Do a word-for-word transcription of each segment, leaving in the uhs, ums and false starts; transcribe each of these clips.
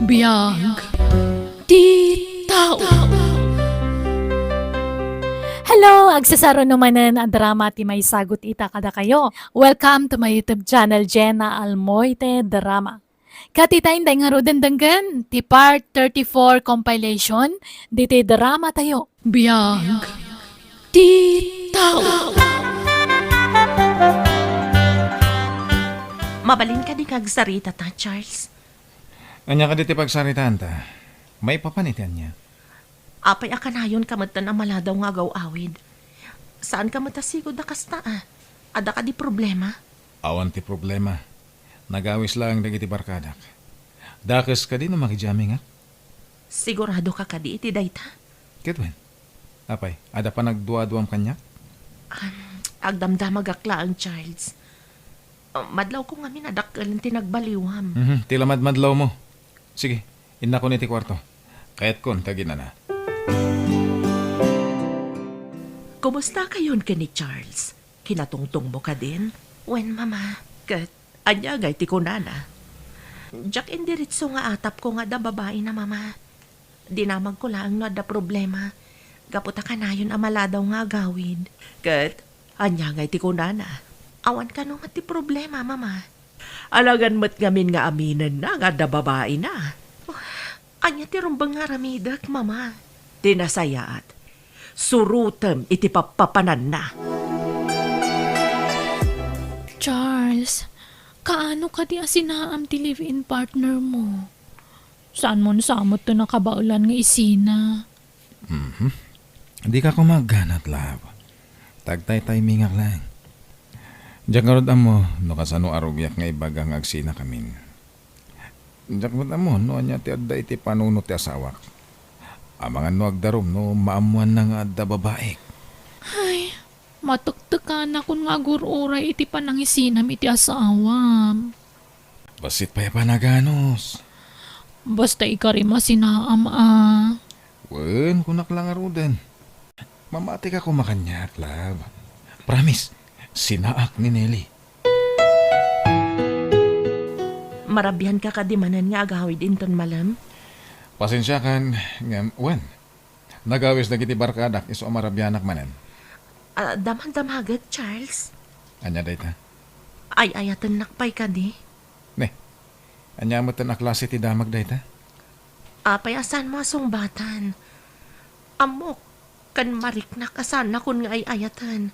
Biag ti tao. Hello! Agsasaro no manen a drama ti maisagut ita kadakayo. Welcome to my YouTube channel, Jenna Almoite Drama. Ket ita, inday ngaruden denggen ti part thirty-four compilation diti drama tayo. Biag ti tao. Mabalin kadi nga agsarita ta, Charles? Ania kadi ti pagsaritaanta? Maipapan iti ania? Apay a kanayonka metten a maladaw nga agaw-awid? Saanka met a sigud a kasta, a? Adda kadi problema? Awan ti problema. Nagawis laeng dagiti barkadak. Dakes kadi no makidiamingak? Siguradoka kadi iti dayta? Ket wen, apay, adda panagduaduam kaniak? Um, agdamdamagak laeng, Charles. Uh, madlawko ngamin a dakkel ti nagbaliwam. Mhm, ti la madmadlawmo. Sige, innakon iti kuarto. Kayatkon ti aginana. Kumustakayon ken ni Charles? Kinatungtongmo kadin? Wen, Mama. Ket ania ngay ti kunana? Diak indiretso nga atapko nga adda babaina, Mama. Dinamagko laeng no adda problema, gapu ta kanayon a maladaw nga agawid. Ket ania ngay ti kunana? Awan kano met ti problema, Mama. Alangan met ngamin nga aminenna nga adda babaina. Ania ti rumbeng nga aramidek, Mama? Ti nasayaat, surotem iti pappapananna. Charles, kaano kadi a sinaam ti live-in partner mo? Saanmon sa met ti nakabaelan nga isina? Mhm. Dika koma agganat, love. Tagtaytaymingak laeng. Diak ngarud ammo no kasano a rugiak nga ibaga nga agsinakamin. Diak met ammo no ania ti adda iti panunot ti asawak. Amangan no agdarum no maammoanna nga adda babaik. Ay, matektekanakon nga agur-uray iti panangisinam iti asawam. Bassit pay a panaganus. Basta ikarim a sinaam a. Wen, kunak la ngaruden. Mamatika koma kaniak, love. Promise, sinaak ni Nelly. Marabianka kadi manen nga agawid inton malem? Pasensiakan, ngem, wen, nagawis dagiti barkadak isu a marabianak manen. Ah, damagdamagek, Charles. Ania dayta? Ay-ayatennak pay kadi? Ne, ania metten a klase ti damag dayta? Apay a saanmo a sungbatan? Ammok, ken mariknak a saannakon nga ay-ayaten.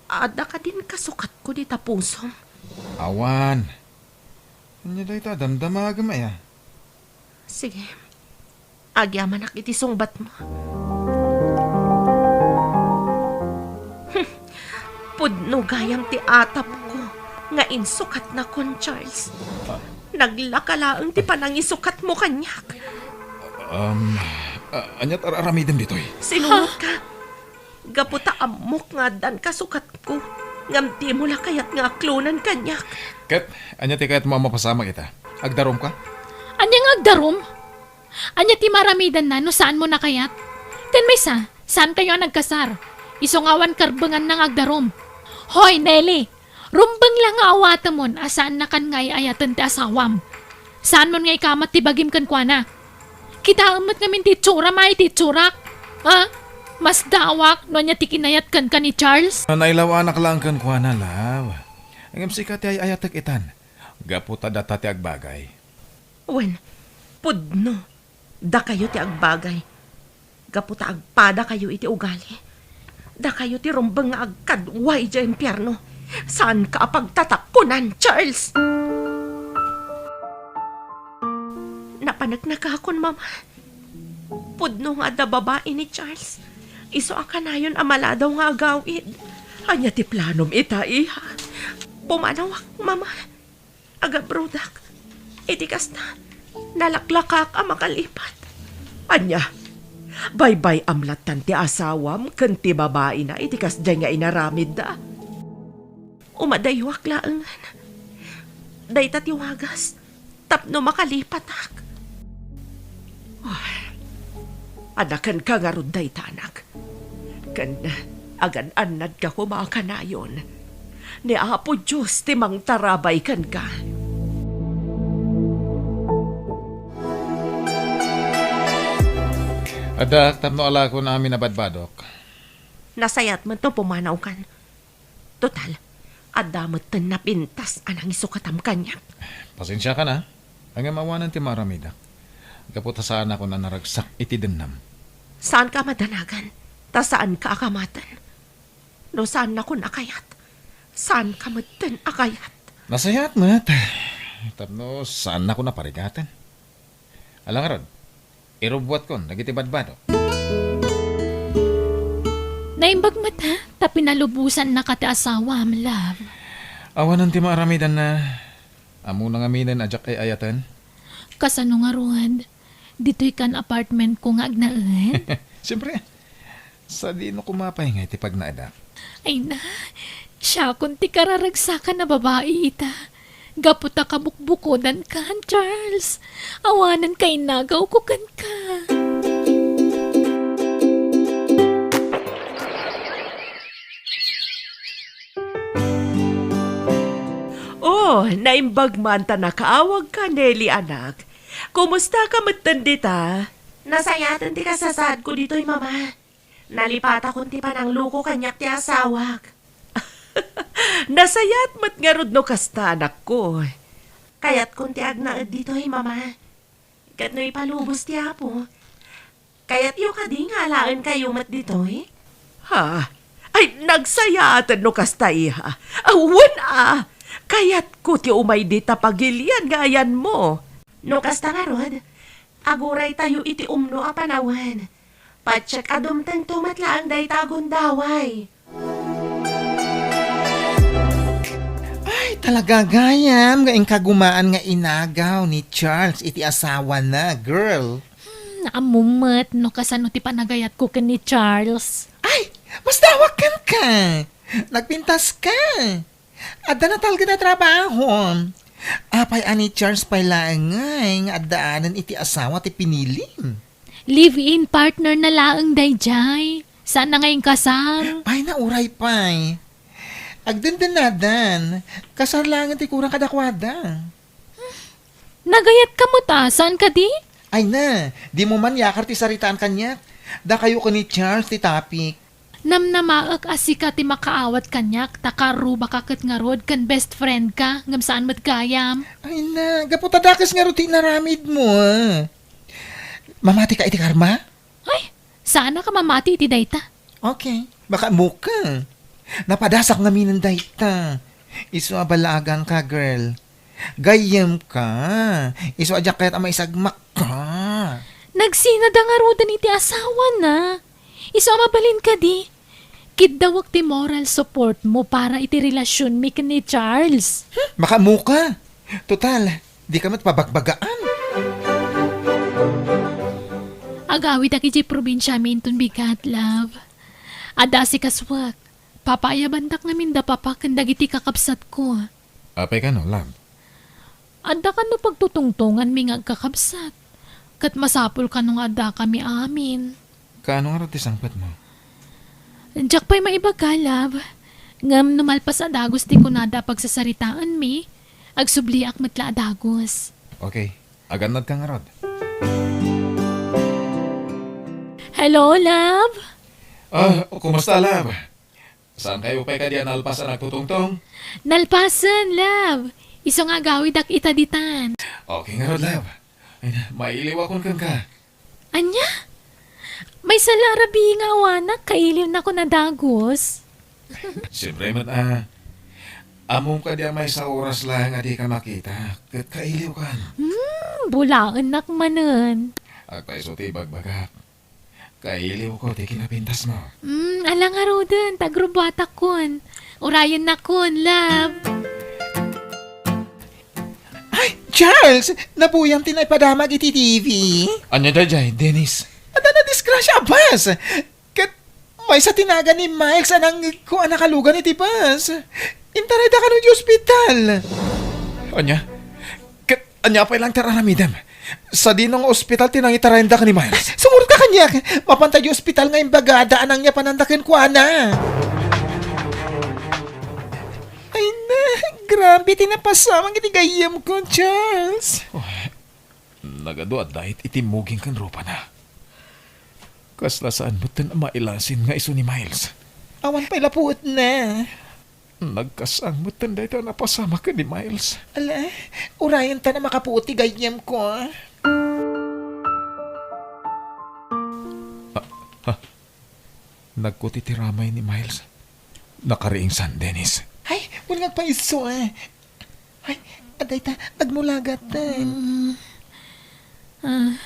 Adda kadin kasukatko dita pusom? Awan. Ania dayta, damdamagem aya? Sige. Agyamanak iti sungbatmo. Hmm. Pudno gayam ti atapko nga insukatnakon, Charles. Ah. Naglaka laeng ti panangisukatmo kaniak. Um, a-, aniat ar-aramidem ditoy? Sinurotka. Gapu ta ammok nga addan kasukatko, ngem dimo la kayat nga aklonen kaniak. Ket ania ti kayatmo a mapasamak ita? Agdarumka? Ania nga agdarum? Ania ti maramidanna no saanmo a kayat? Ken maysa, saankayo a nagkasar. Isu nga awan karbenganna nga agdarum. Hoy, Nelly! Rumbeng la nga awatemon a saannakan nga ay-ayaten ti asawam. Saanmon nga ikamat ti bagim kenkuana. Kitaem met ngamin ti itsuram a iti itsurak. Ha? Masdaawak no ania ti kinayat kenka ni Charles? Nailawanak laeng kenkuana, love. Ngem sika ti ay-ayatek itan. Gapu ta data ti agbagay. Wen, pudno. Dakayo ti agbagay. Gapu ta agpadakayo iti ugali. Dakayo ti rumbeng nga agkadua idiay impierno. Saanka a pagtatakkonan, Charles! Napaneknekakon, Mama. Pudno nga adda babai ni Charles. Isu a kanayon a maladaw nga agawid. Ania ti planom ita, iha? Pumanawak, Mama. Agabrodak. Iti kasta, nalaklakak a makalipat. Ania, baybay-am lattan ti asawam ken ti babaina iti kasdiay nga inaramidda? Umadayuak laengen. Dayta ti wagas tapno makalipatak. Oh, adda kenka ngarud dayta, anak. Ken agan-annadka koma a kanayon. Ni Apo Dios ti mangtarabay kenka. Addaak tapno alakon amin a badbadok. Nasayaat met no pumanawkan. Total, adda metten napintas a nangisukatam kaniak. Pasensiakan a, ngem awanen ti maaramidak. Gapu ta saanakon a naragsak iti dennam. Saanka a madanagan, ta saanka a kamaten. No saannakon a kayat, saanka metten a kayat. Nasayaat met, tapno saannakon a parigaten. Ala ngarud, irubbuatkon dagiti badbadok. Naimbag met, ha? Ta pinalubosannaka ti asawam, love. Awanen ti maaramidanna. Ammona ngaminen a diak ay-ayaten. Kasano ngarud? Ditoy kan apartment ko nga agnaed? Siyempre. Sadino koma pay nga iti pagnaedak? Ay na, siakon ti kararagsakan a babai ita. Gapu ta kabukbukodankan, Charles. Awanen kainagawko kenka. Oh, naimbag man ta nakaawagka, Nelly, anak. Kumustaka metten dita? Nasayaten ti kasasaadko ditoy, Mama. Nalipatakon ti panangluko kaniak ti asawak. Nasayaat met ngarud no kasta, anakko. Kayatkon ti agnaed ditoy, Mama. Ket no ipalubos ti Apo, kayatyo kadi nga alaenkayo met ditoy? Ha? Ay, nagsayaaten no kasta, iha. Awan a! Kayatko ti umay dita pagilian nga ayanmo. No kasta ngarud, aguraytayo iti umno a panawen. Patiek a dumtengto met laeng dayta a gundaway. Ay, talaga gayam nga inkagumaan nga inagaw ni Charles iti asawana, girl. Hmm, ammom met no kasano ti panagayatko ken ni Charles. Ay, masdawak kenka. Nagpintaska. Adda natalged a trabaho. Apay a ni Charles pay laeng ngay nga addaanen iti asawa ti pinilim? Live-in partner na laeng daydiay. Saan na nga inkasar? Ay, nauray pay. Agdendennadan, kasar laengen ti kurang kadakuada. Nagayatka met a, saan kadi? Ay na, dimo man yakar ti saritaan kaniak. Dakayo ken ni Charles ti topic. Namnamaek a sika ti makaawat kaniak, ta karrubaka ket ngarud ken best friend ka, ngem saan met gayam. Ay na, gapu ta dakes ngarud ti inaramidmo, a. Mamatika iti karma? Ay, saanka mamati iti dayta. Okay, makaammoka. Napadasak ngaminen dayta. Isu a ballaaganka, girl. Gayyemka. Isu a diak kayat a maisagmakka. Nagsinada ngaruden iti asawana. Isu a mabalin kadi. Kiddawek ti moral support mo para iti relasionmi ken ni Charles. Hmm, makaammoka. Total, dika met pabagbagaan. Agawidak idiay probinsiami inton bigat, love. Adda asikasuek. Papaayabandak ngamin da papa ken dagiti kakabsatko. Apay kano, love? Adda kano pagtutungtonganmi nga agkakabsat. Ket masapul kano nga addakami amin. Kaano ngarud ti sangpetmo? Diak pay maibaga, love. Ngem no malpas a dagus ti kunada a pagsasaritaanmi, agsubliak met la a dagus. Okay. Agannadka ngarud. Hello, love? Ah, kumusta, love? Saankayo pay kadi a nalpas a nagtutungtong? Nalpasen, love. Isu nga agawidak ita ditan. Okay ngarud, love. Ay, mailiwakon kenka. Ania? Maysa la a rabii nga awanak, kailiwnakon a dagus. Siempre met a. Ammom kadi a maysa oras laeng a dika makita, ket kailiwkan. Hmm, bulaennak manen. Agpayso ti ibagbagak. Kailiwko ti kinapintasmo. Hmm, ala ngaruden, ta agrubbuatakkon. Urayennakon, love. Ay, Charles! Nabuyam ti naipadamag iti T V. Ania daydiay, Dennis? Adda nadisgrasya a bus! Ket maysa ti nagan ni Miles a nangngegko a nakalugan iti bus. Intaraydakano iti ospital. Ania? Ket ania pay laeng ti ar-aramidem? Sadino nga ospital ti nangitarayenda ken ni Miles? Sumurotka kaniak. Mapanta iti ospital nga imbagada a nangyapananda kenkuana. Ay na, grabe ti napasamak iti gayyemko, Charles. Oh, nagadu a diet iti muging ken rupana. Kasla saan metten a mailasin nga isu ni Miles. Awan pay lapuetna. Nagkasang metten dayta a napasamak ken ni Miles. Ala, urayenta a makapuot ti gayyemko. Ah, ha? Nagkuti ti ramay ni Miles. Nakariingsan, Dennis. Ay, wen nga agpaiso, eh. Ay, adayta, agmulagatan. Mm. Ah,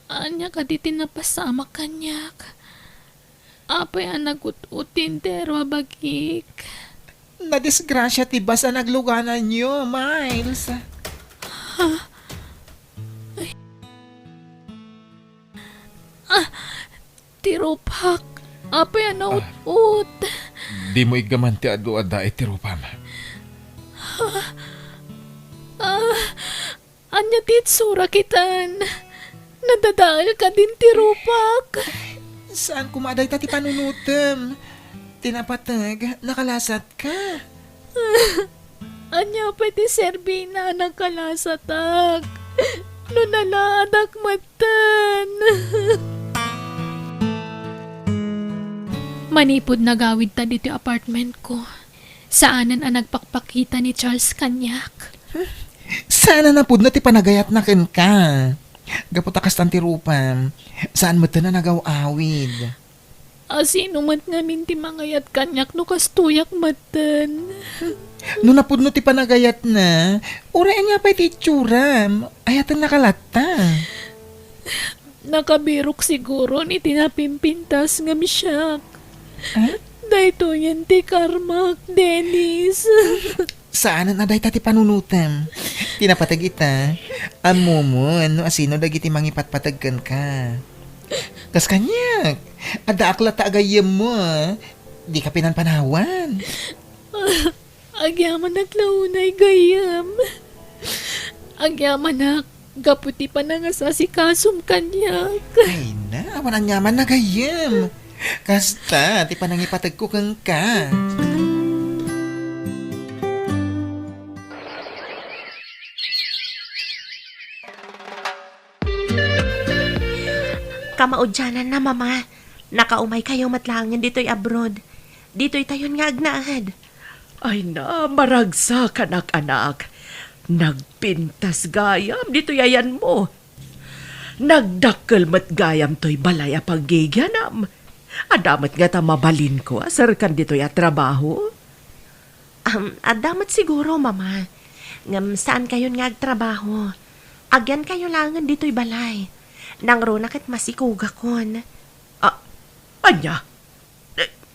ania kadi ti napasamak kaniak? Apay a nagut-ot ti entero a bagik? Nadisgrasia ti bus a naglugananyo, Miles. Ha? Ay. Ah, ti rupak. Apay a naut-ot. Dimo iggaman ti adu a daet ti rupam. Ah, ania ti itsura kitan? Nadadael kadin ti rupak. Saan koma dayta ti panunotem. Ti napateg, nakalasatka. Ania pay ti serbina a nakalasatak no nalaadak metten? Manipud nagawidta ditoy apartmentko, saanen a nagpakpakita ni Charles kaniak. Saan a napudno ti panagayatna kenka. Gapu ta kastan ti rupam, saan metten a nagaw-awid. A sino met ngamin ti mangayat kaniak no kastoyak metten? No napudno ti panagayatna, uray ania pay ti itsuram? Ayatennaka latta. Nakabirok siguron iti napimpintas ngem siak. Ah? Daytoyen ti karmak, Dennis. Saanen a dayta ti panunotem. Ti napateg ita, ammomon no asino dagiti mangipatpateg kenka. Kas kaniak, addaak latta a gayyemmo, a. Dika pinanpanawan. Agyamanak la unay gayyem. Agyamanak gapu ti panangasasikasom kaniak. Ay na, awan aniaman a gayyem. Kasta ti panangipategko kenka. Kamaudiananna, Mama. Nakaumaykayo met laengen ditoy abroad. Ditoytayon nga agnaed. Ay na, maragsakanak, anak. Nagpintas gayam ditoy ayanmo. Nagdakkel met gayam toy balay a paggigianam. Adda met ngata mabalinko a serkan ditoy a trabaho? Am, adda met siguro, Mama. Ngem saankayon nga agtrabaho. Agyankayo laengen ditoy balay. Nangruna ket masikugakon. A-, ania?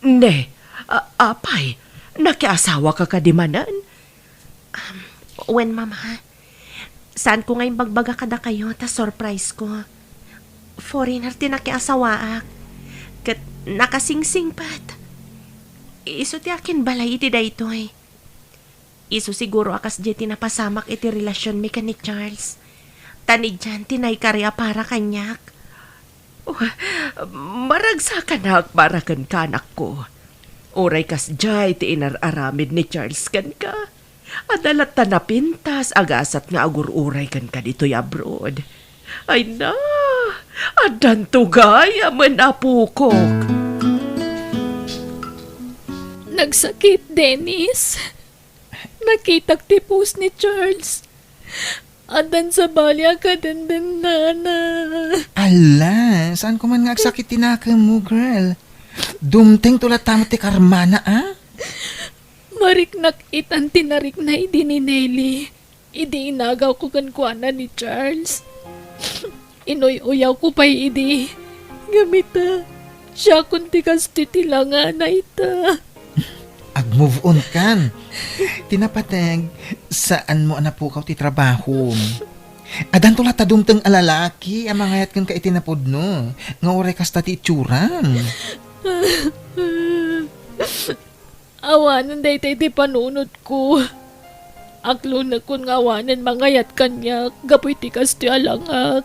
Ne, a-, apay, nakiasawaka kadi manen? Um, wen, Mama. Saanko nga imbagbaga kadakayo ta surprise ko. Foreigner ti nakiasawaak. Ket nakasingsingpet. Isu ti akinbalay iti daytoy. Isu siguro a kasdiay ti napasamak iti relasionmi ken ni Charles. Ta ni Jan ti naikari a para kaniak. Oh, maragsakanak para kenka, anakko. Uray kasdiay ti inar-aramid ni Charles kenka. Adda latta napintas a gasat nga agur-uray kenka ditoy abroad. Ay na, addanto gayamen, apokok. Nagsakit, Dennis. Nakitak ti post ni Charles. Addan sabali a kadendennana. Ala, saanko man nga agsakit ti nakemmo, girl. Dumtengto latta met ti karmana, a? Mariknak itan ti narikna idi ni Nelly. Idi inagawko kenkuana ni Charles. Inuy-uyawko pay idi. Ngem ita, siakon ti kastoy ti langana ita. Ag-move on kan. Ti napateg, saanmo a napukaw ti trabahom. Addanto latta dumteng a lalaki a mangayat kenka iti napudno nga uray kasta ti itsuram. Awanen daytoy ti panunotko. Aklonekon nga awanen mangayat kaniak gapu iti kastoy a langak.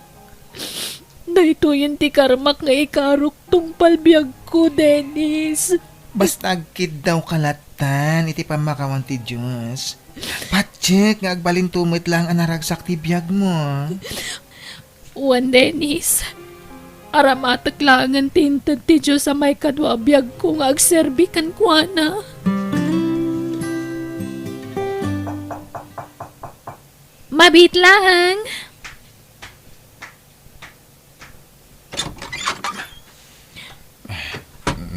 Daytoyen ti karmak nga ikarok tungpal biagko, Dennis. Basta agkiddawka lattan iti pammakawan ti Dios. Patiek nga agbalinto met laeng a naragsak ti biagmo. Wen, Dennis. Aramatek laengen ti inted ti Dios a maikadua a biagko nga agserbi kenkuana. Mabiit laeng.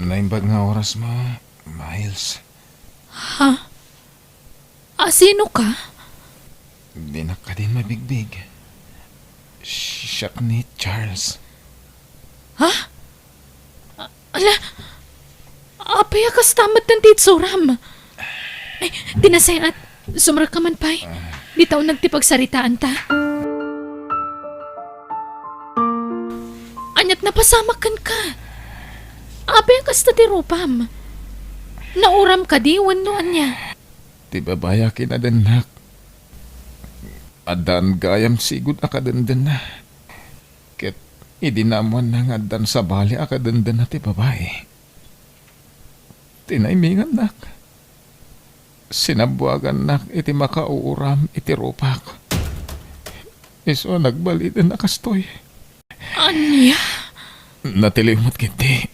Naimbag nga oras mo, Miles. Ha? Asino ka? Dinak kadin mabigbig. Siak ni Charles. Ha? A-, ala, apay a kasta met ti itsuram? Ay, ti nasayaat, sumrek ka man pay. Dita uneg ti pagsaritaanta. Aniat napasamak kenka? Apay a kasta ti rupam? Nauram kadi wenno ania? Ti babai a kinadennak, addaan gayam sigud a kadendenna. Ket idi naammoanna nga addan sabali a kadendenna ti babai, tinaimingannak. Sinabbuagannak iti makauuram iti rupak. Isu a nagbaliden a kastoy. Ania? Natiliw met ketdi.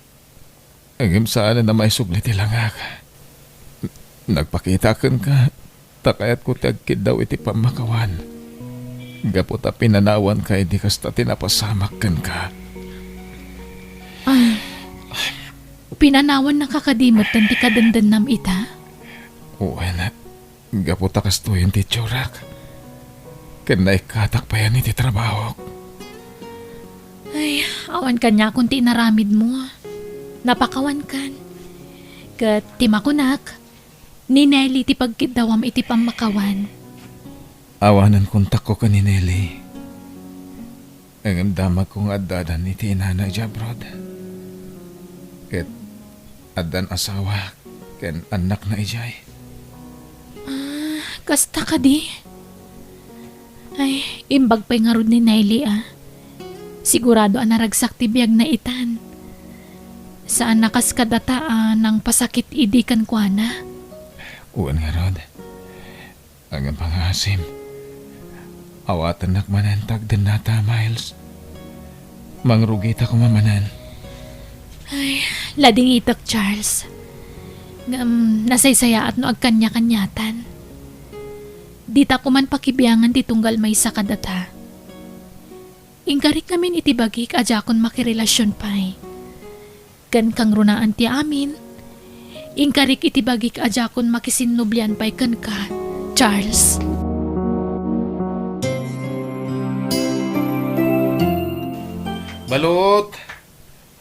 Ngem saanen a maisubli ti langak. Nagpakita kenka, ta kayatko ti agkiddaw iti pammakawan. Gapu ta pinanawanka idi kasta ti napasamak kenka. Ah, pinanawannaka kadi met ti kadendennam ita? Wen, gapu ta kastoyen ti itsurak. Ken naikkatak payen iti trabahok. Ay, awan kaniakon ti inaramidmo. Napakawankan. Ket ti makunak, ni Nelly ti pagkiddawam iti pammakawan. Awanen kontakko ken ni Nelly. Ngem damagko nga addadan iti inana idiay abroad. Ket addan asawa ken annakna idiay. Ah, kasta kadi? Ay, imbag pay ngarud ni Nelly, a. Sigurado a naragsak ti biagna itan. Saan a kas kadata a nangpasakit idi kenkuana. Wen ngarud. Ngem pangaasim, awatennak manen ti agdennata, Miles. Mangrugita koma manen. Ay, ladingitek, Charles. Ngem nasaysayaat no agkaniakaniatan. Dita koman pakibiangan ti tunggal maysa kadata. Inkarik ngamin iti bagik a diakon makirelasion pay. Ken kangrunaan ti amin, inkarik iti bagik a diakon makisinnublian pay kenka, Charles. Balot!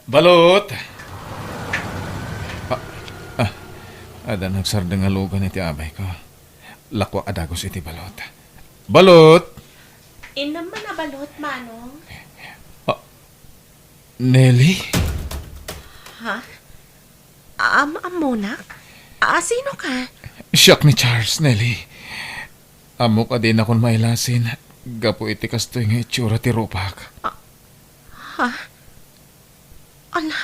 Balot! Ah, ah, adda nagsardeng a lugan iti abayko. Lakuak a dagus iti balot. Balot! Innem man a balot, Manong. Ah, Nelly? Ha? Am-ammonak? A, sino ka? Siak ni Charles, Nelly. Ammok a dinakon mailasin gapu iti kastoy nga itsura ti rupak. Ah, ha? Ala,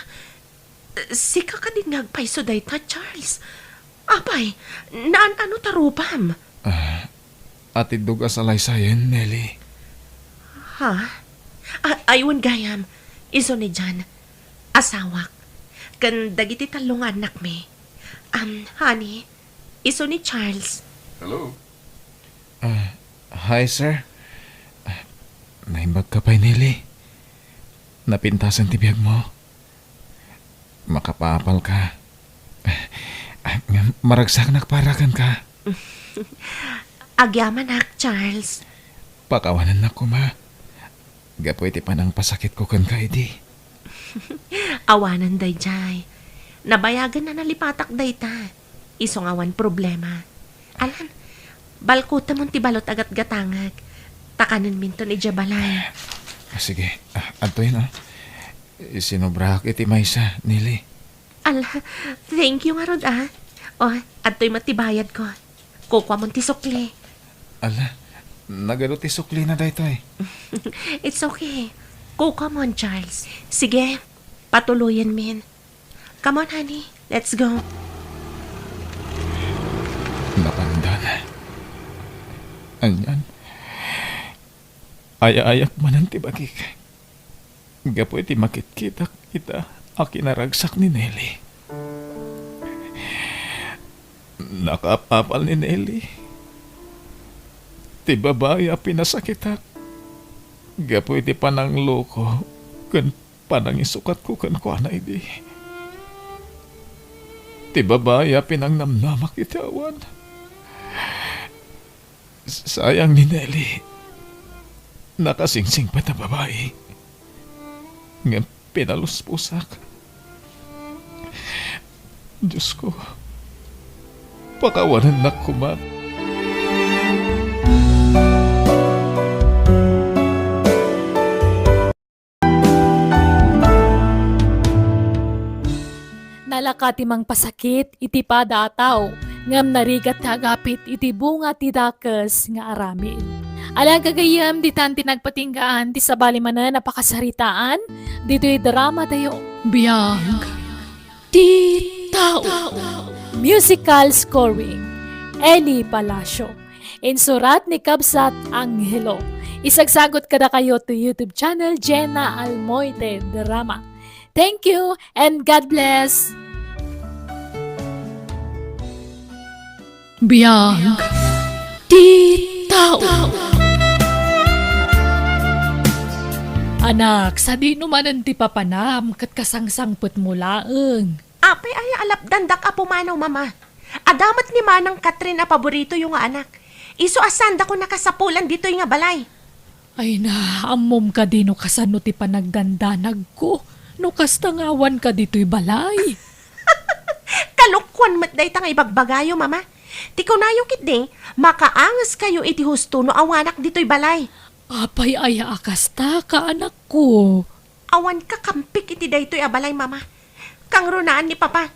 sika kadin nga agpayso dayta, Charles? Apay, naan-ano ta rupam? Ah, atiddog a salaysayen, Nelly. Ha? A-, ay, wen gayam. Isu ni John, asawak, ken dagiti tallo nga annakmi. Am, honey, isu ni Charles. Hello? Ah, hi, sir. Ah, naimbag ka pay, Nelly. Napintasen ti biagmo. Makapaapal ka. Ah, ngem maragsaknak para kenka. Agyamanak, Charles. Pakawanennak koma. Gapu iti panangpasakitko kenka idi. Awanen daydiay. Nabayagen a nalipatak dayta. Isu nga awan problema. Alan, balkutemon ti balot a gatgatangek. Ta kanenminton idiay balay. Ah, sige. Ah, adtoyen, ah. Isinubrak iti maysa, Nelly. Ala, thank you ngarud, ah. O, adtoy met ti bayadko. Kukuamon ti sukli. Ala, nagadu ti suklina daytoy. It's okay. Kukuamon, Charles. Sige, patuloyenmin. Come on, honey. Let's go. Napandan. Anian? Ay-ayak manen ti bagik. gapu iti makitkitak ita a kinaragsak ni Nelly. Nakaap-apal ni Nelly ti babai a pinasakitak gapu iti panangloko ken panangisukatko kenkuana idi. Ti babai a pinangnamnamak iti awan. Sayang ni Nelly. Nakasingsingpet a babai. Ngem pinalusposak. Diosko, pakawanennak koma. Nalaka ti mangpasakit iti pada a tao, ngem narigat ti agapit iti bunga ti dakes nga aramid. Alang gagayyem, ditan ti nagpatinggaan ti sabali manen a pakasaritaan ditoy drama tayo. Biag ti tao. Musical scoring, Eli Palacio. Insurat ni Kabsat Angelo. Isagsagot kadakayo to YouTube channel Jenna Almoite Drama. Thank you and God bless! Biag ti tao. Anak, sadino manen ti papanam ket kasangsangpetmo laeng? Apay aya a lapdandak a pumanaw, Mama? Adda met ni Manang Catherine a paboritoyo nga anak. Isu a saandakon a kasapulan ditoy nga balay. Ay na, ammom kadi no kasano ti panagdandanagko no kasta nga awanka ditoy balay? Kalokuan met dayta nga ibagbagayo, Mama. Ti kunayo ketdi, makaangeskayo iti husto no awanak ditoy balay. Apay aya a kasta, kaanakko? Awan kakampik iti daytoy a balay, Mama. Kangrunaan ni Papa.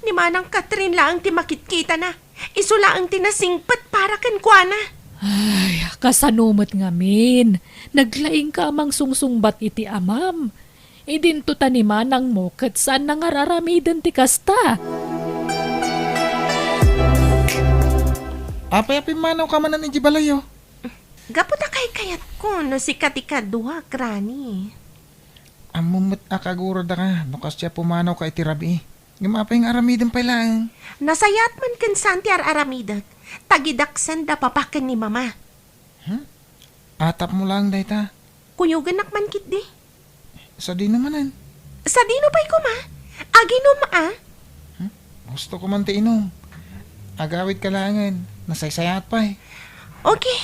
Ni Manang Catherine laeng ti makitkitana. Isu laeng ti nasingpet para kenkuana. Ay, kasano met ngamin? Naglaingka a mangsungsungbat iti amam. Idinto ta ni manangmo ket saanna nga ar-aramiden ti kasta. Apay a pimmanawka manen idiay balayyo? Gapu ta kaykayatko no sika ti kaduak, Rani. Ammom met a kagurodaka no kasdiay a pumanawka iti rabii. Ngem apay nga aramidem pay laeng? Nasayaat man ken saan ti ar-aramidek. Tagidaksan da Papa ken ni Mama. Hmm? Atapmo laeng dayta. Kuyogennak man ketdi. Sadino manen? Sadino pay koma? Aginom a? Hmm? Gusto ko man ti inom. Agawidka laengen. Nasaysayaat pay. Okay.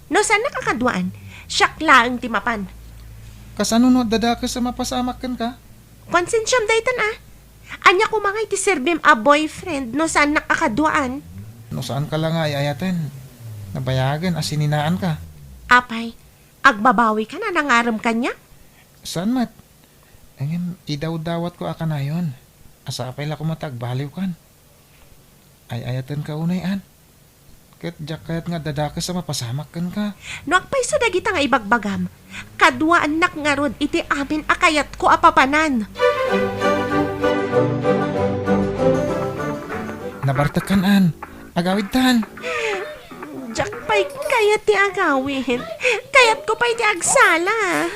No saannak a kaduaan, siak laeng ti mapan. Kasano no adda dakes a mapasamak kenka? Konsensiam daytan a. Ania koma nga iti serbim a boyfriend no saannak a kaduaan? No saanka la nga ay-ayaten, nabayagen a sininaanka. Apay, agbabawikan a nangarem kaniak? Saan met? Ngem idawdawatko a kanayon. Sapay la koma ta agbaliwkan. Ay-ayatenka unay, Ann. Ket diak kayat nga adda dakes a mapasamak kenka. No agpayso dagita nga ibagbagam, kaduaannak ngarud iti amin a kayatko a papanan. Nabartekkan, Ann. Agawidtan. Diak pay kayat ti agawid. Kayatko pay ti agsala.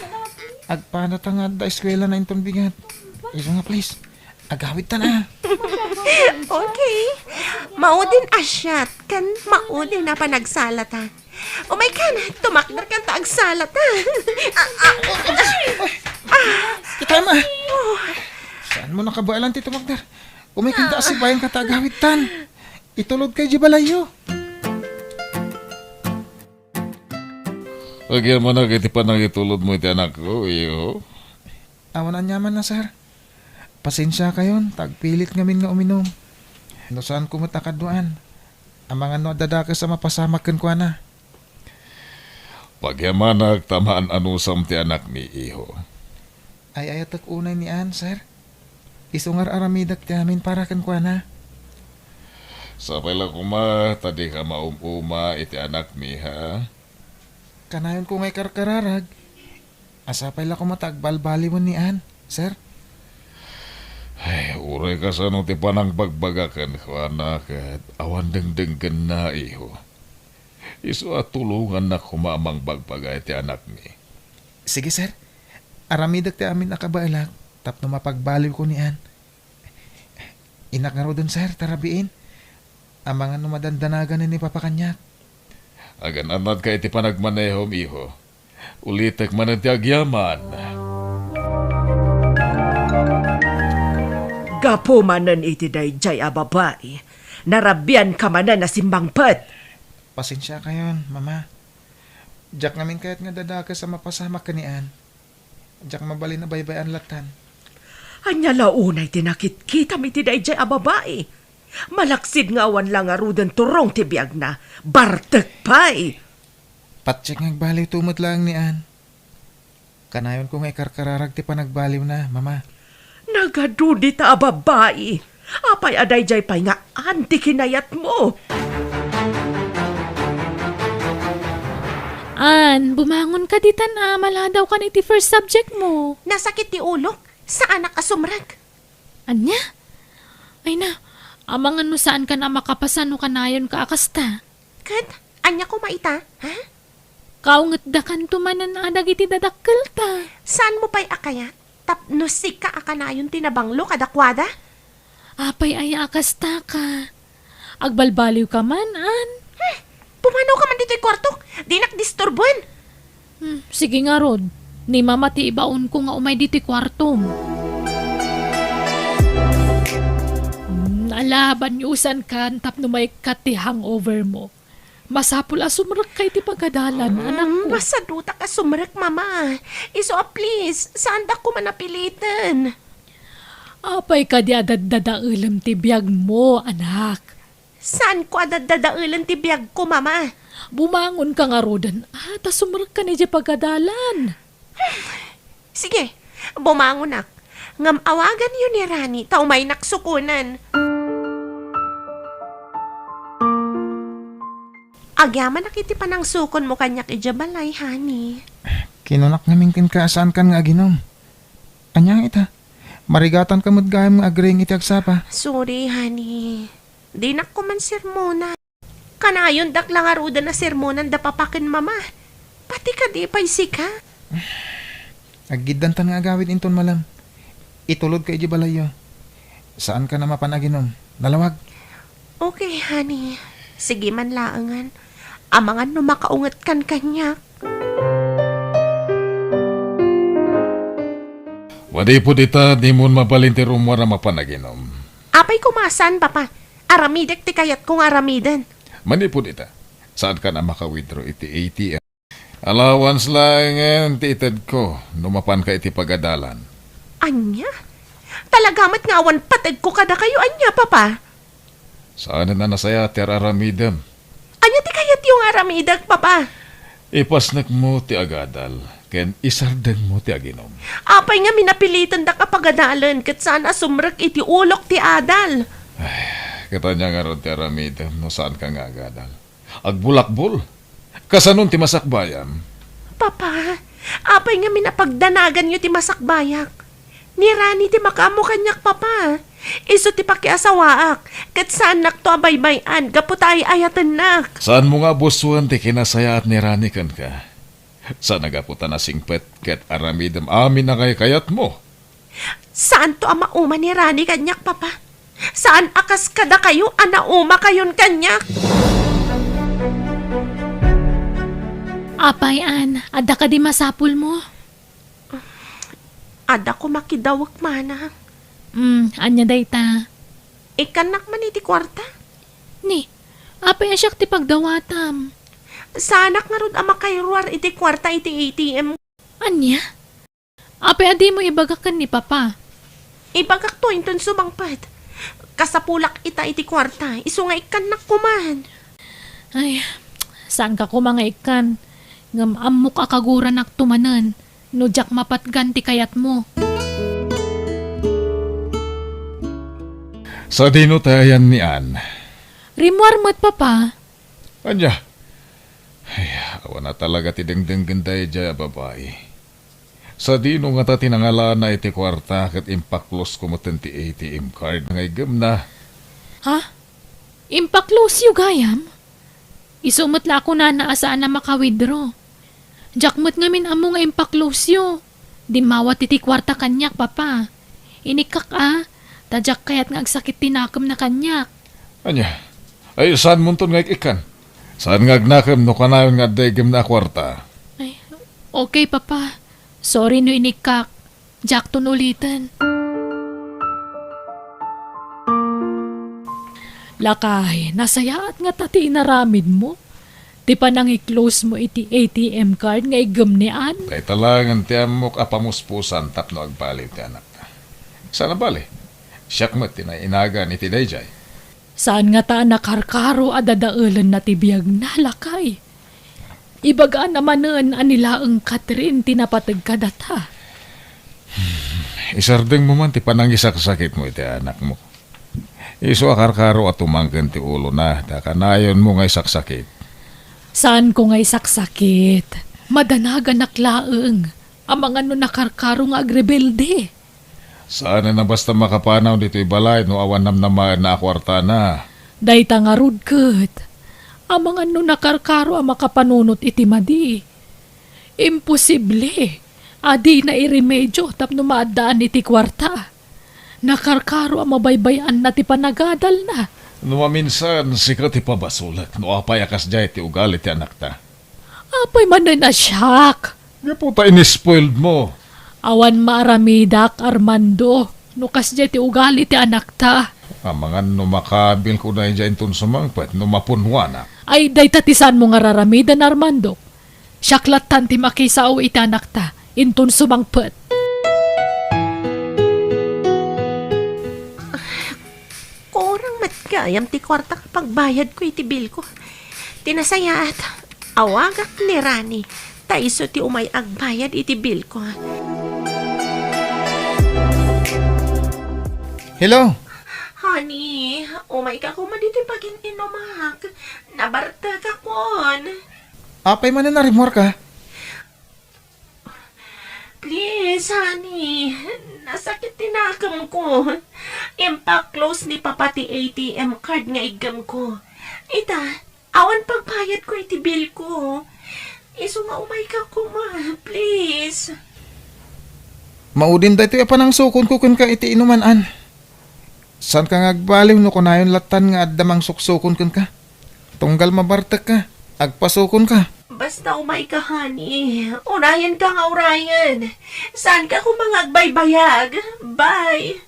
Agpadata nga adda eskuelana inton bigat. Isu nga, please. Agawidtan a. Okay. Maudin a shot ken maudin a panagsalata. Umaykan, tumakderkan ta agsalata. Ah, ah, ah. Kita, ma. Oh. Saanmo nakabaelan ti tumakder? Umaykan ta asibayan ka ta agawidtan. Itulodka idiay balayyo. Agyamanak iti panangitulodmo iti anakko, iho. Awan aniamanna, sir. Pasensiakayon ta agpilit ngamin nga uminum. No saanko met a kaduaan, amangan no adda dakes a mapasamak kenkuana. Pagyamanak ta maan-anusam ti anakmi, iho. Ay-ayatek unay ni Ann, sir. Isu nga ar-aramidek ti amin para kenkuana. Sapay la koma ta dika maum-uma iti anakmi, ha? Kanayonko nga ikarkararag. A, sapay la koma ta agbalbaliwen ni Ann, sir. Ay, uray kasano ti panangbagbaga kenkuana ket awan dengdenggenna, iho. Isu a tulongannak koma a mangbagbaga iti anakmi. Sige, sir. Aramidek ti amin a kabaelak tapno mapagbaliwko ni Ann. Innak ngaruden, sir, ta rabiin. Amangan no madandanaganen ni Papa kaniak. Agan-annadka iti panagmanehom, iho. Ulitek manen ti agyaman. Gapu manen iti daydiay a babai, narabianka manen a simmangpet. Pasensiakayon, Mama. Diak ngamin kayat nga dadakes a mapasamak ken ni Ann. Diak mabalin a baybay-an lattan. Ania la unay ti nakitkitam iti daydiay a babai? Malaksid nga awan la ngaruden turong ti biagna, bartek pay! Patse nga agbaliwto met laeng ni Ann. Kanayonko nga ikarkararag ti panagbaliwna, Mama. Nagadu dita a babai! Apay a daydiay pay nga Ann ti kinayatmo? Ann, bumangon ka ditan a maladawkan iti first subject mo. Nasakit ti ulok. Saanak a sumrek. Ania? Ay na, amangan no saankan a makapasan no kanayonka a kasta. Ket, ania koma ita, ha? Kaungetdakanto manen a dagiti dadakkelta. Saanmo pay a kayat tapno sika a kanayon ti nabanglo kadakuada? Apay aya a kastaka? Agbalbaliwka man, Ann? Hmm, pumanawka man ditoy kuartok. Dinak disturboen. Hmm, sige ngarud. Ni Mama ti ibaonko nga umay ditoy kuartom. Hmm, alabanyo usankan tapno maikkat ti hangover mo. Masapul a sumrekka iti pagadalan, anakko. Mm, masadutak a sumrek, Mama. Isu a please, saandak koma a piliten. Apay kadi a daddadaelem ti biagmo, anak? Saanko a daddadaelen ti biagko, Mama. Bumangonka ngaruden, a, ta sumrekkan idiay pagadalan. Sige, bumangonak. Ngem awaganyo ni Rani ta umaynak sukonen. Agyamanak iti panangsukonmo kaniak idiay balay, honey. Kinunak ngamin kenka a saankan nga aginom. Ania ita? Marigatanka met gayam nga agring iti agsapa. Sorry, honey. Dinak koma sermonan. Kanayondak la ngaruden a sermonan da Papa ken Mama. Pati kadi pay sika. Aggiddantan nga agawid inton malem. Itulodka idiay balayyo. Saankan a mapan aginom. Nalawag. Okay, honey. Sige man laengen. Amangan no makaungetkan kaniak. Manipud ita, dimon mabalin ti rummuar a mapan aginom. Apay koma saan, Papa? Aramidek ti kayatko nga aramiden. Manipud ita, saankan a maka-withdraw iti A T M. Allowance laengen ti itedko no mapanka iti pagadalan. Ania? Talaga met nga awan pategko kadakayo ania, Papa? Saanen a nasayaat ti ar-aramidem. Ania ti kayatyo nga aramidek, Papa? Ipasnekmo ti agadal ken isardengmo ti aginom. Apay ngamin a pilitendak a pagadalen ket saan a sumrek iti ulok ti adal? Ay, ket ania ngarud ti aramidem no saanka nga agadal? Agbulakbol. Kasanon ti masakbayam? Papa, apay ngamin a pagdanaganyo ti masakbayak? Ni Rani ti makaammo kaniak, Papa. Isu ti pakiasawaak, ket saannakto a baybay-an gapu ta ay-ayatennak. Saanmo nga abusoen ti kinasayaat ni Rani kenka? Saan a gapu ta nasingpet ket aramidem amin a kaykayatmo. Saanto a mauma ni Rani kaniak, Papa. Saan a kas kadakayo a naumakayon kaniak. Apay, Ann, adda kadi masapulmo? Adda koma kidawek, manang. Hmm, ania dayta? Ikkannak man iti kuarta. Ni, apay a siak ti pagdawatam? Saanak ngarud a makairuar iti kuarta iti A T M. Ania? Apay a dimo ibagak ken ni Papa? Ibagakto inton sumangpet. Kasapulak ita iti kuarta, isu nga ikkannak koman. Ay, saanka koma nga ikkan. Ngem ammok a kaguranakto manen no diak mapatgan ti kayatmo. Sadino ti ayan ni Ann? Rimmuar met, Papa. Ania? Ay, awan a talaga ti dengdenggen daydiay a babai. Sadino ngata ti nangalana iti kuarta ket impaklosko metten ti A T M card nga iggemna? Ha? Impaklosyo gayam? Isu met la a kunana a saan a maka-withdraw. Diak met ngamin ammo nga impaklosyo. Dimmawat iti kuarta kaniak, Papa. Inikkak a, ta diak kayat nga agsakit ti nakemna kaniak. Ania? Ay, saanmonton nga ik-ikkan? Saan nga agnakem no kanayon nga adda iggemna a kuarta? Ay, okay, Papa. Sorry no inikkak. Diakton uliten. Lakay, nasayaat ngata ti inaramidmo? Ti panangi-close mo iti A T M card nga iggem ni Ann? Dayta laengen ti ammok a pamuspusan tapno agbaliw ti anakta. Saan a bali, siak met ti nainagan iti daydiay. Saan ngata a nakarkaro a dadaelenna ti biagna, lakay. Ibagaan a manen a ni laeng Catherine ti napateg kadata. Isardengmo man ti panangisaksakitmo iti anakmo. Isu a karkaro a tumangken ti ulona ta kanayonmo nga isaksakit. Saanko nga isaksakit. Madanaganak laeng. Amangan no nakarkaro nga agrebelde. Saan a basta makapanaw ditoy balay no awan namnamaenna a kuartana. Dayta ngarud ket. Amangan no nakarkaro a makapanunot iti madi. Imposible a dina iremedio tapno maaddaan iti kuarta. Nakarkaro a mabaybay-anna ti panagadalna. No maminsan, sika ti pabasolek no apay a kasdiay ti ugali ti anakta. Apay manen a siak? Gapu ta in-spoiled mo. Awan maaramidak, Armando, no kasdiay ti ugali ti anakta. Amangan no makabilko daydiay inton sumangpet no mapunnuanak. Ay, dayta ti saanmo nga raramiden, Armando. Siak lattan ti makisao iti anakta, inton sumangpet. Kurang met gayam ti kuarta nga pagbayadko iti bilko. Ti nasayaat, awagak ni Rani, ta isu ti umay agbayad iti bilko. Hello? Honey, umayka koma ditoy pagin-inumak. Nabartekakon. Apay manen a rimmuarka? Please, honey. Nasakit ti nakemko. Impaklose ni Papa ti A T M card nga iggemko. Ita, awan pagbayadko iti bilko. Isu nga umayka koma, please. Maudin daytoy a panangsukonko kenka iti inuman, Ann. Saanka nga agbaliw no kunayon lattan nga adda mangsuksukon kenka. Tunggal mabartekka, agpasukonka. Basta umayka, honey. Unayenka nga urayen. Saanka koma nga agbaybayag. Bye.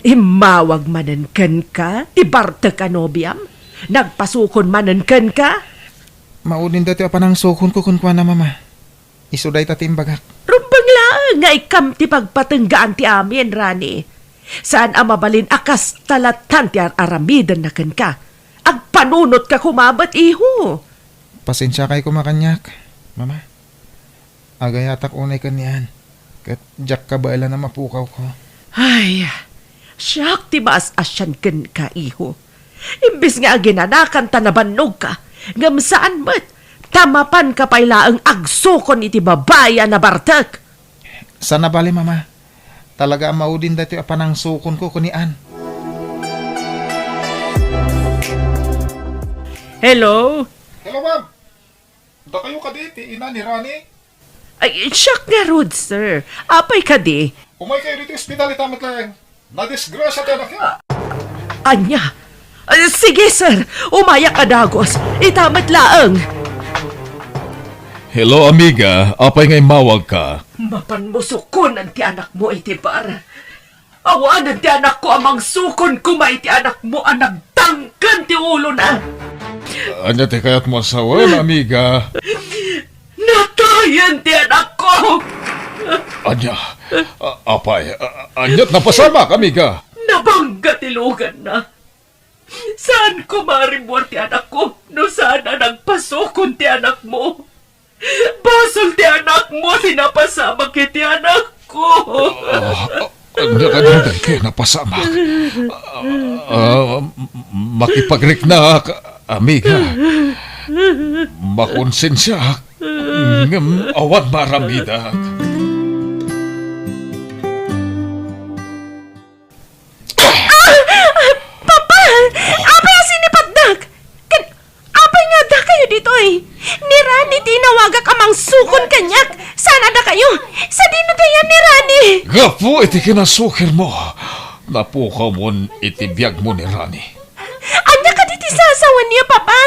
Immawag manen kenka ti bartek a nobiam? Nagpasukon manen kenka? Maudin daytoy a panangsukonko kenkuana, Mama. Isu dayta ti imbagak. Rumbeng laeng nga ikkam ti pagpatenggaan ti amin, Rani. Saan a mabalin a kasta lattan ti ar-aramidenna kenka. Agpanunotka koma met, iho. Pasensiakay koma kaniak, Mama. Agayatak unay ken ni Ann, ket diak kabaelan a mapukawko. Ay, siak ti maas-asian kenka, iho. Imbes nga aginanakan ta nabannogka, ngem saan met, ta mapanka pay laeng agsukon iti babai a nabartek. Saan a bale, Mama. Talaga a maudin daytoy a panangsukonko ken ni Ann. Hello? Hello, ma'am. Dakayo kadi ti ina ni Rani? Ay, siak ngarud, sir. Apay kadi? Umaykayo ditoy ospital ita met laeng. Nadisgrasya ti anakyo. Ania? Ay, sige, sir. Umayak a dagus. Ita met laeng. Hello, amiga. Apay nga immawagka? Mapanmo sukonen ti anakmo iti bar. Awanen ti anakko a mangsukon koma iti anakmo a nagtangken ti ulona. Ania ti kayatmo a sawen, amiga? Natayen ti anakko! Ania? A-, apay, a-, ania't napasamak, amiga? Nabangga ti luganna. Saan koma a rimmuar ti anakko no saan a nagpasukon ti anakmo. Basol ti anakmo ti napasamak iti anakko. Ah, ah, ania kadi daytoy napasamak? Ah, ah, m-, makipagriknak, amiga. Makonsensiaak, ngem awan maaramidak. Ah! Ah! Papa! Apay a sinipatdak? Ken apay nga addakayo ditoy? Ni Ran Ni tinawagak a mangsukon kaniak, saan a dakayo? Sadino ti ayan ni Rani? Gapu iti kinasukirmo, napukawmon iti biagmo ni Rani. Ania kadi ti sasawen niya, Papa?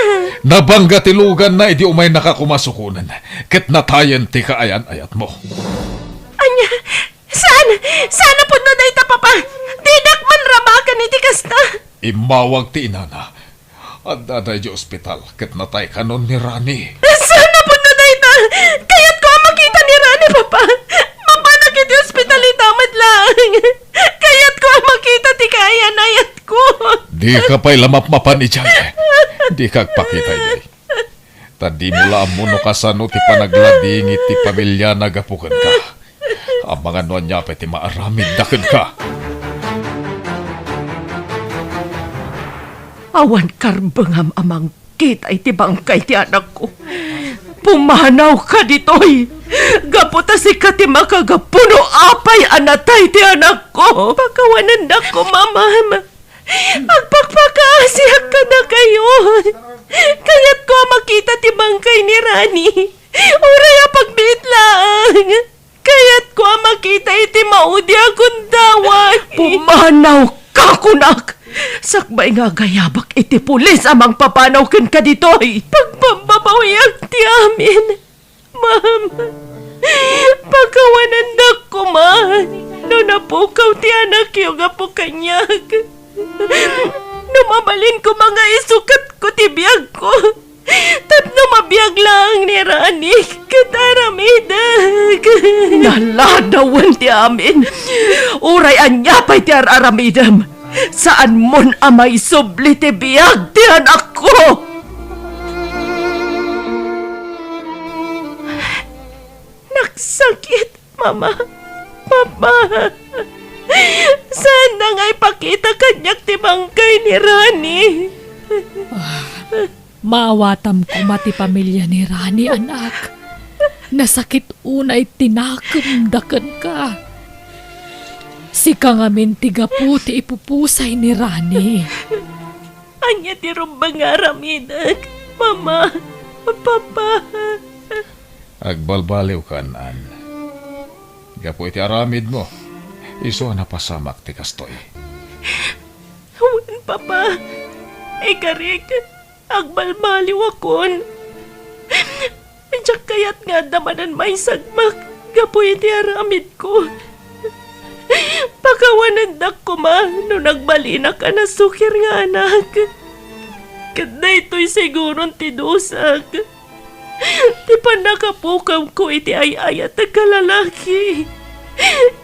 Nabangga ti luganna idi umaynaka koma sukonen, ket natayen ti kaayan-ayatmo. Ania? Saan? Saan a pudno dayta, Papa? Dinak man rabaken iti kasta. Immawag ti inana. Addada idiay ospital ket natay kanon ni Rani. Saan a pudno dayta? Kayatko a makita ni Rani, Papa. Mapanak iti ospital ita met laeng. Kayatko a makita ti kaayan-ayatko. Dika pay la mapmapan idiay. Dika agpakita idiay. Ta dimo la ammo no kasano ti panagladingit ti pamiliana gapu kenka. Amangan no ania pay ti maaramidda kenka. Awan karbengam a mangkita iti bangkay ti anakko. Pumanawka ditoy. Gapu ta sika ti makagapu no apay a natay ti anakko. Pakawanendak koma, Mama. Agpakpakaasiak kadakayo. Kayatko a makita ti bangkay ni Rani. Uray a pagbiit laeng. Kayatko a makita iti maudi a gundaway. Pumanawka, kunak! Sakbay nga agayabak iti pulis a mangpapanaw kenka ditoy. Pagpababawyak ti amin. Ma'am, pakawanendak koma no napukaw ti anakyo gapu kaniak. No mabalin koma nga isukatko ti biagko tapno mabiag laeng ni Rani ket aramidek. Naladawen ti amin. Uray ania pay ti ar-aramidem, saanmon a maisubli ti biag ti anakko. Nagsakit, Mama, Papa. Saanda nga ipakita kaniak ti bangkay ni Rani. Ah, maawatam koma ti pamilia ni Rani, anak. Nasakit unay ti nakemda kenka. Sika ngamin ti gapu ti ipupusay ni Rani. Ania ti rumbeng nga aramidek, Mama, Papa? Agbalbaliwkan, Ann. Gapu iti aramidmo, isu a napasamak ti kastoy. Wen, Papa. Ikarik, agbalbaliwakon. Diak kayat nga adda manen maisagmak gapu iti aramidko. Pakawanendak koma no nagbalinak a nasukir nga anak. Ket daytoy siguron ti dusak. Ti pannakapukamko iti ay-ayatek a lalaki,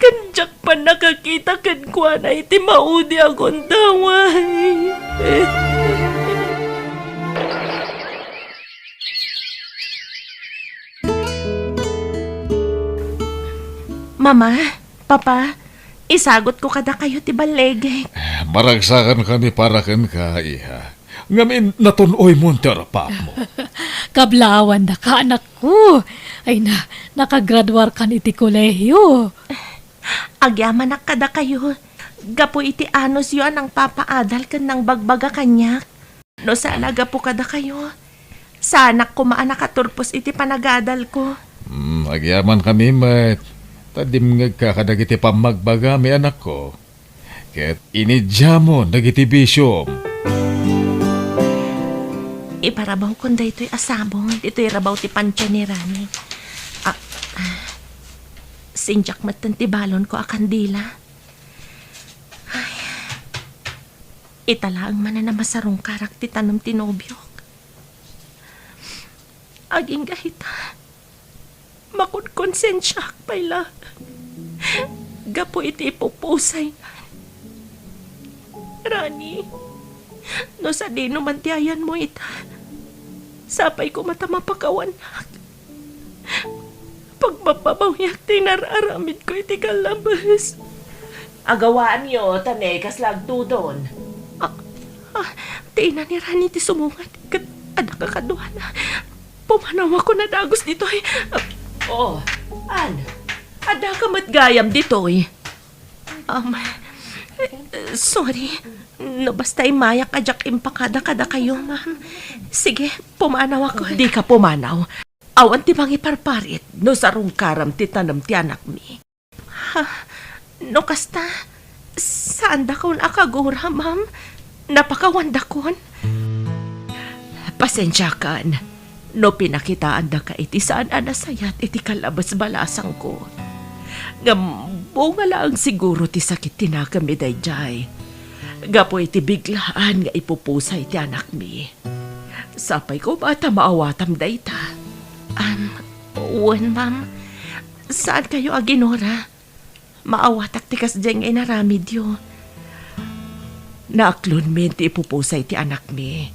ken diak pannakakita kenkuana iti maudi a gundaway. Mama, Papa, isagutko kadakayo ti ballegek. Maragsakankami para kenka, iha. Ngamin, natun-oymon ti arpapmo. Kablaawan daka, anakko. Ay na, nakagraduarkan iti kolehio. Agyamanak kadakayo. Gapu iti anusyo a nangpapaadal ken nangbagbaga kaniak. No saan a gapu kadakayo, saanak koma a nakaturpos iti panagadalko. Hmm, agyamankami met. Ta dimngegka kadagiti pammagbagami, anakko. Ket inidiamon dagiti bisiom. Iparabawkon daytoy a sabong ditoy rabaw ti pantia ni Rani. Ah, ah, sindiak metten ti balonko a kandila. Ay, ita laeng manen a masarungkarak ti tanem ti nobiok. Agingga ita, makonkonsensiaak pay la gapu iti ipupusaynan. Rani, no sadino man ti ayanmo ita, sapay koma ta mapakawannak. Pagbababawyak ti nar-aramidko iti kallabes. Agawaanyo, ta ne, kasla agtudon. Ah, ah, ti ina ni Rani ti sumungat, ket adda kakaduana. Pumanawakon a dagus ditoy. Ah, oh, Ann, addaka met gayam ditoy. Um, sorry. No basta immayak a diak impakada kadakayo, ma'am. Sige, pumanawakon. Dika pumanaw. Awan ti mangiparparit no sarungkaram ti tanem ti anakmi. Ha? No kasta, saandakon a kagura, ma'am? Napakawandakon? Pasensiakan no pinakitaandaka iti saan a nasayat iti kallabes balasangko. Ngem bunga laeng siguro ti sakit ti nakemmi daydiay. Gapu iti biglaan nga ipupusay ti anakmi. Sapay koma ta maawatam dayta. Am, wen, ma'am. Saankayo a ginura? Maawatak ti kasdiay nga inaramidyo. Naaklonmin ti ipupusay ti anakmi.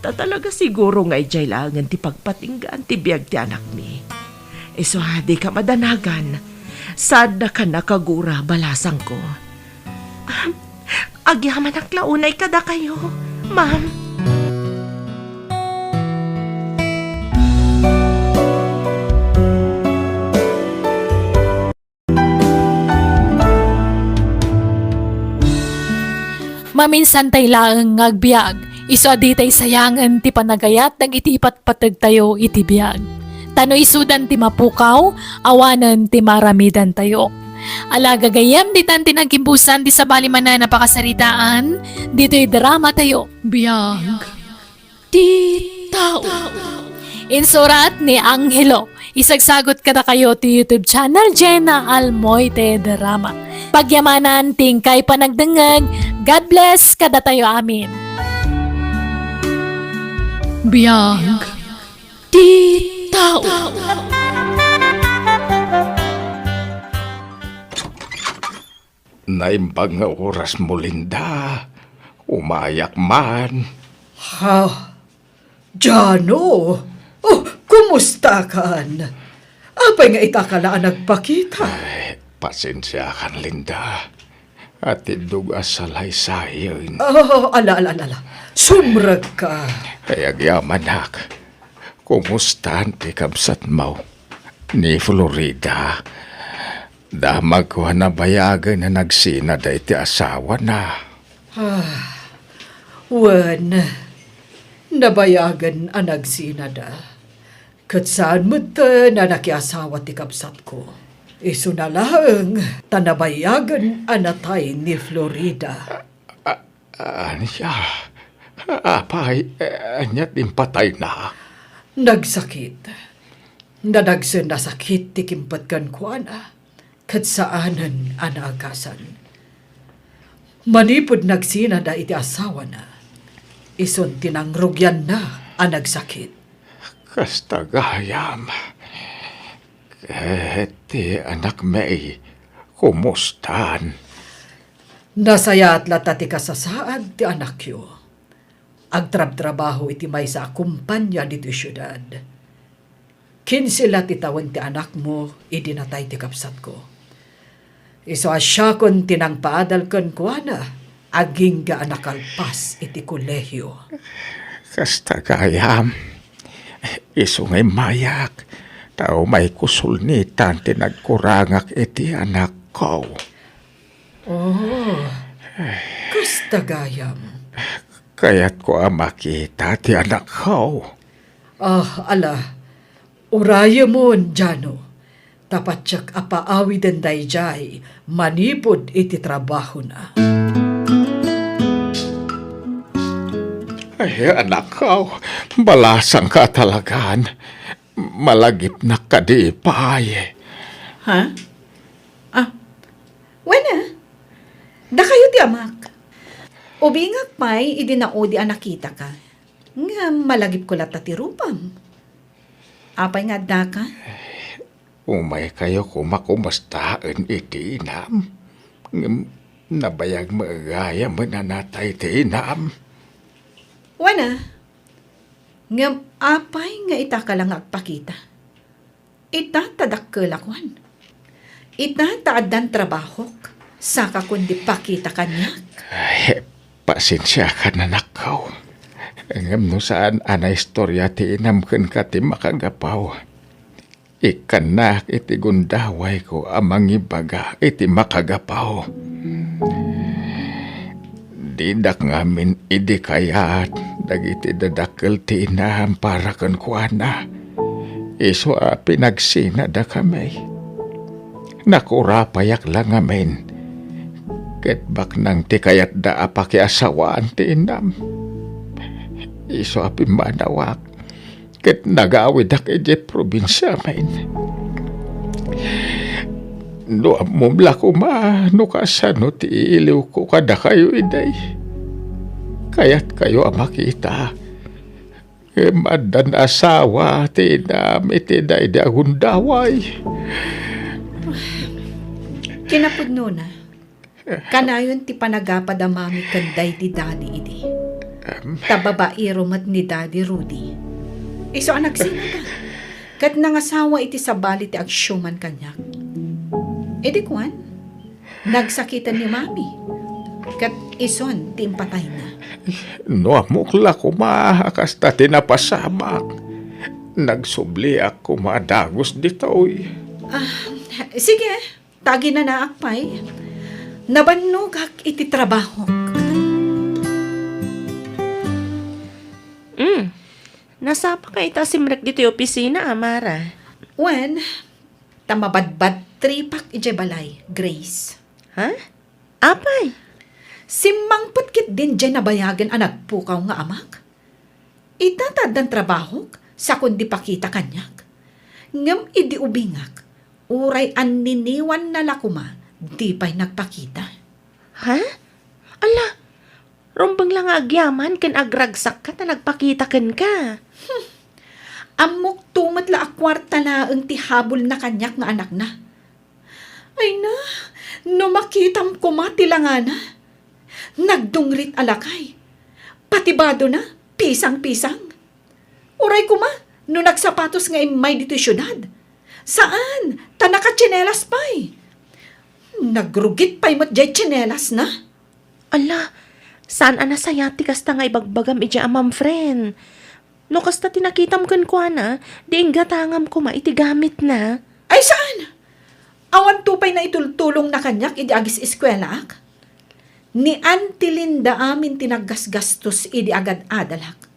Ta talaga siguro nga idiay laengen ti pagpatinggaan ti biag ti anakmi. Isu a dika madanagan, saandaka a kagura, balasangko. Agyamanak la unay kadakayo, ma'am. Maminsantay laeng nga agbiag, isu a ditay sayangen ti panagayat dagiti ipatpategtayo iti biag. Ta no isudan ti mapukaw, awanen ti maaramidantayo. Ala, gagayyem, ditan ti nagkimpusan ti sabali manen a pakasaritaan ditoy dramatayo. Biag ti tao. Insurat ni Angelo. Isagsagot kadakayo ti YouTube channel, Jenna Almoite Drama. Pagyamanan ti inkay panagdengngeg. God bless kadatayo amin. Biag ti tao. Naimbag nga orasmo, Linda. Umayak man. Ha? Jano? Oh, kumustakan? Apay nga itaka la a nagpakita? Ay, pasensiakan, Linda. Atiddog a salaysayen. Oh, ala, ala, ala, ala. Sumrekka. Ay, agyamanak. Kumustan ti kabsatmo? Ni Florida. Damagko a nabayagen a nagsinada iti asawana. Ah, wen, nabayagen a nagsinada. Ket saan metten a nakiasawa ti kabsatko. Isuna laeng ta nabayagen a natay ni Florida. A-, ania? Apay, ania ti impatayna? Nagsakit. Nadagsen a sakit ti kimpet kenkuana, ket saanen a naagasan. Manipud nagsinada iti asawana, isun ti nangrugianna a nagsakit. Kasta gayam. Ket ti anakmi, kumustan? Nasayaat latta ti kasasaad ti anakyo. Agtrabtrabaho iti maysa a kompania ditoy siudad. Kinse la ti tawen ti anakmo idi natay ti kabsatko. Isu a siakon ti nangpaadal kenkuana, agingga a nakalpas iti kolehio. Kasta gayam, isu nga immayak, ta umayko sulnitan ti nagkurangak iti anakko. Oh, kasta gayam. Kayatko a makita ti anakko. Ah, ala, urayemon, Jano. Ta patiek a paawiden daydiay manipud iti trabahona. Ay, anakko, balasangka talagan. Malagipnak kadi pay. Ha? Ah, wen a, dakayo ti amak. Ubingak pay idi naudi a nakitaka. Ngem malagipko latta ti rupam. Apay nga addaka? Umaykayo koma kumustaen iti inam. Ngem nabayag met gayam a natay ti inam. Wen a, ngem apay nga itaka la nga agpakita? Ita ta dakkelakon. Ita ta addan trabahok, sakakon ti pakita kaniak. Ay, pasensiakan, anakko. Ngem no saan a naistorya ti inam kenka ti makagapu, ikkannak iti gundawayko a mangibaga iti makagapu. Didak ngamin idi kayat dagiti dadakkel ti inam para kenkuana. Isu a pinagsinadakami. Nakurapayak la ngamin. Ket baknang ti kayatda a pakiasawaan ti inam. Isu a pimmanawak ket nagawidak idiay probinsiamin. No ammom la koma no kasano ti iiliwko kadakayo idi. Kayatkayo a makita. Ngem addan asawa ti inam iti daydi a gundaway. Kinapudnona, kanayon ti panagapad a mami ken daydi daddy idi. Em. Ta babaero met ni Daddy Rudy. Isu a nagsinada. Ket nangasawa iti sabali ti agsiuman kaniak. Idi kuan, nagsakiten ni mami. Ket isun ti impatayna. No ammok la koma a kasta ti napasamak. Nagsubliak koma a dagus ditoy. Ah, sige. Ta aginanaak pay, nabannogak iti trabahok. Mm. Nasapaka ita a simrek ditoy opisina, a, Mara? Wen, ta mabadbadtripak idiay balay, Grace. Ha? Apay? Simmangpet ketdin diay nabayagen a nagpukaw nga amak. Ita ta addan trabahok, sakon di pakita kaniak. Ngem idi ubingak, uray anniniwanna la koma, di pay nagpakita. Ha? Ala, rumbeng la nga agyaman ken agragsakka ta nagpakita kenka. Hmm. Ammokto met la a kuarta laeng ti habulna kaniak nga anakna. Ay na, no makitam koma ti langana. Nagdungrit a lakay. Pati badona, pisang-pisang. Uray koma, no nagsapatos nga immay ditoy siudad. Saan, ta nakatsinelas pay. Nagrugit pay met diay tsinelasna. Ala, saan a nasayaat ti kasta nga ibagbagam idiay amam, friend. No kasta ti nakitam kenkuana, di inggatangam koma iti gamitna. Ay, saan? Awanto pay naitultulongna kaniak idi agis-eskuelaak? Ni Auntie Linda amin ti naggasgastos idi agad-adalak.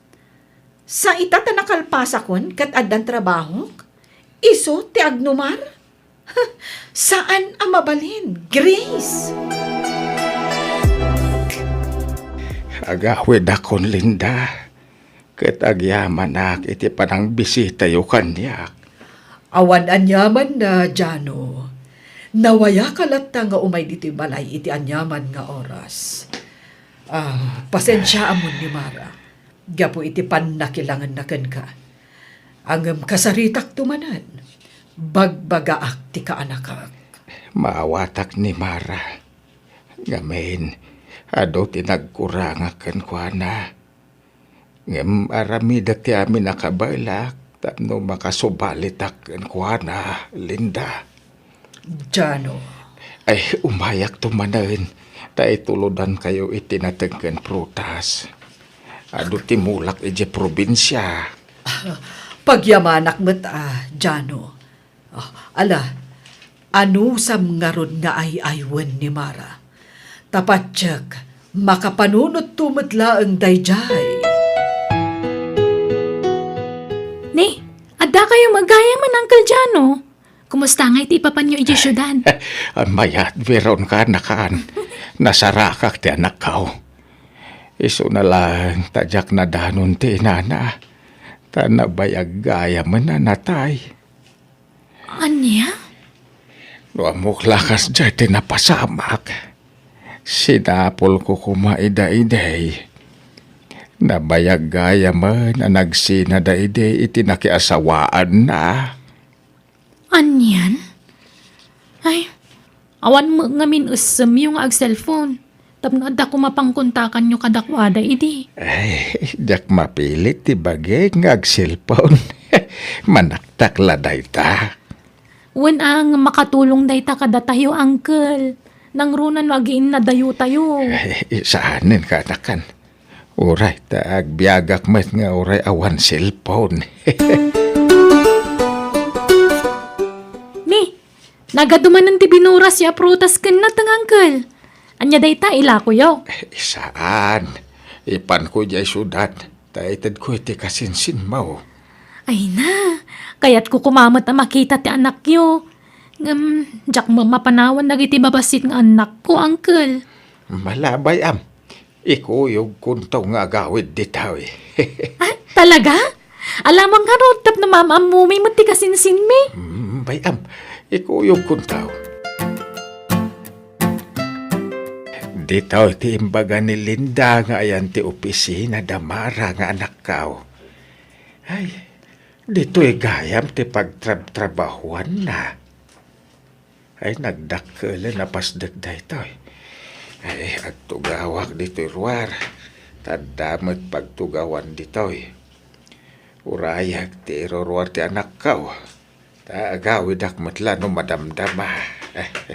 Sa ita ta nakalpasakon ket addan trabahok, isu ti agnumar? Saan a mabalin, Grace! Agawidakon, Linda, ket agyamanak iti panangbisitayo kaniak. Awan aniamanna, Jano. Nawayaka latta nga umay ditoy balay iti aniaman nga oras. Ah, pasensiaamon ni Mara. Gapu iti pannakilangenna kenka. Ngem kasaritakto manen, bagbagaak ti kaanakak. Maawatak ni Mara. Ngamin, adu ti nagkurangak kenkuana. Ngem aramidek ti amin a kabaelak tapno makasubalitak kenkuana, Linda. Jano. Ay, umayakto manen, ta itulodankayo iti nateng ken prutas. Adu ti mulak idiay probinsia. Pagyamanak met, a, Jano. Ah, ala, anusam ngarud nga ay-aywen ni Mara? Ta patiek, makapanunotto met laeng daydiay. Ni, addakayo met gayamen, Uncle Jano. Kumusta ngay ti ipapanyo idiay siudad? Mayat, Veron, kaanakan. Nasarakak ti anakko. Isuna laeng ta diak nadanon ti inana, ta nabayag gayamen a natay. Ania? No ammok la kasdiay ti napasamak, sinapulko koma ida idi. Nabayag gayamen a nagsinada idi iti nakiasawaanna. Anian? Ay, awan met ngamin essemyo nga agselpon. Tapno adda koma pangkontakanyo kadakuada idi. Ay, diak mapilit ti bagik nga agselpon. Manaktak la dayta. Wen a, nga makatulong dayta kadatayo, Uncle. Nangruna no agiinnadayotayo. Ay, saanen, kaanakan. Uray, ta agbiagak met nga uray awan cellphone. Ni, nagadu manen ti binurasyo a prutas ken nateng, Uncle. Ania dayta, ilakoyo? Eh, saan. Ipanko idiay siudad, ta itedko iti kasinsinmo. Ay na, Kayatko koma met a makita ti anakyo. Ngem, diak met mapanawan dagiti babassit nga annakko, uncle. Malabay, am. Ikuyogkonto nga agawid ditoy. Ah, talaga? Alamang ngarud tapno maam-ammomi met ti kasinsinmi. Mm, bay-am, ikuyogkonto. Ditoy ti imbaga ni Linda nga ayan ti opisina da Mara nga anakkaw. Ay, ditoy gayam ti pagtrabtrabahuanna. Ay, nagdakkelen a pasdek daytoy. Ay, agtugawak ditoy ruar. Ta adda met pagtugawan ditoy. Urayak ti iruruar ti anakkaw. Ta agawidak met la no madamdama.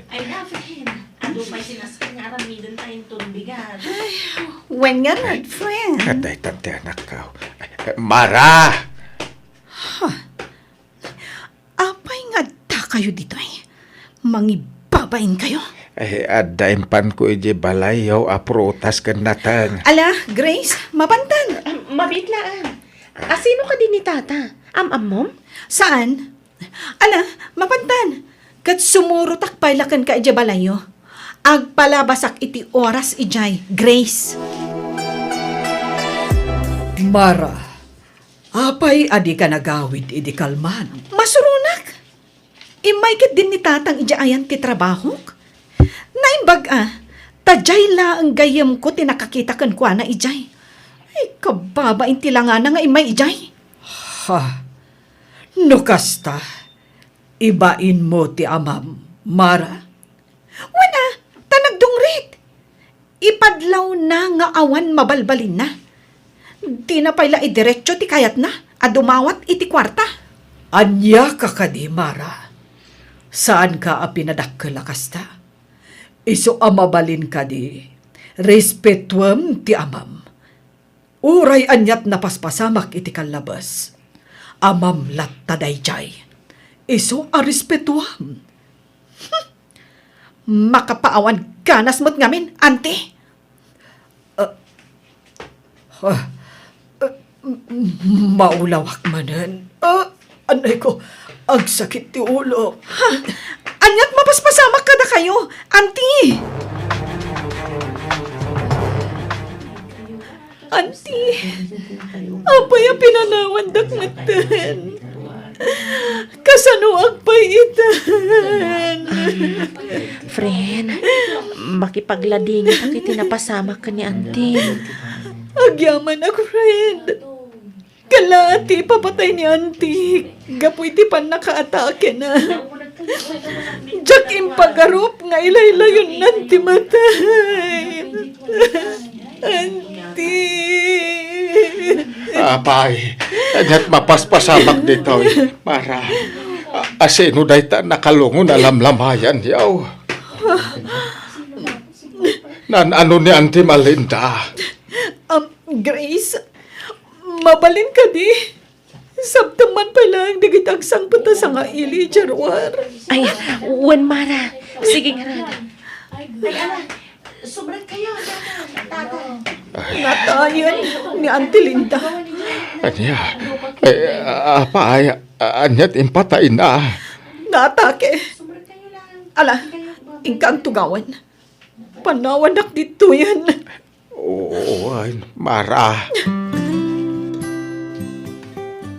Ay, na, friend. Adu pay sinaskat nga aramiden tayo ton bigat. Ay, wen nga, friend. Kadaytan ti anakkaw. Ay, Mara! Huh. Apay nga addakayo ditoy? Mangibabainkayo? Eh, adda impanko idiay balayyo a prutas ken nateng. Ala, Grace, mapantan. Ah, mabiit laeng. Asino kadi ni Tata? Am-ammom? Saan? Ala, mapantan. Ket sumurotak pay la kenka idiay balayyo. Agpalabasak iti oras idiay, Grace. Mara, apay a dika nagawid idi kalman? Masuronak. Immay ketdin ni Tatang idiay ayan ti trabahok. Naimbag a, ta diay laeng gayyemko ti nakakita kenkuana idiay. Ay, kababain ti langana nga immay idiay. Ha? No kasta, ibainmo ti amam, Mara? Wen a, ta nagdungrit. Ipadlawna nga awan mabalbalinna. Dina pay la idiretso ti kayatna a dumawat iti kuarta. Ania ka kadi, Mara? Saanka a pinadakkel a kasta? Isu a mabalin kadi, respetuem ti amam. Uray aniat napaspasamak iti kallabes, amam latta daydiay. Isu a respetuam. Hmm. Makapaawan ganas met ngamin, Auntie. Ah, ah, ah, m-, m-, maulawak manen. Ah, anay ko, agsakit ti ulo. Ha? Aniat mapaspasamak kadakayo, Auntie? Auntie, apay a pinanawandak metten? Kasanoak pay itan? Friend, makipagladingitak iti napasamak ken ni Auntie. Agyamanak, friend. Kala ti ipapatay ni Auntie gapu iti pannakaatakena. Diak impagarup nga ilaylayonnan ti matay. Auntie. Apay, ket mapaspasamak ditoy, Mara. A-, asino dayta nakalungon a lamlamayan, yaw? Nan-ano ni Auntie Malinda? Um, Grace, mabalin kadi? Sabtem man pay laeng dagiti agsangpet a sangaili idiay ruar. Ay, wen, Mara. Sige ngarud. Ay, ala, sobra kayo, tata. Ay. Natayen ni Auntie Linda. Ania? Ay, apay, ania ti impatayna? Naatake. Ala, inka ang tugawan. Panawannak ditoyen. Oo, ay, Mara.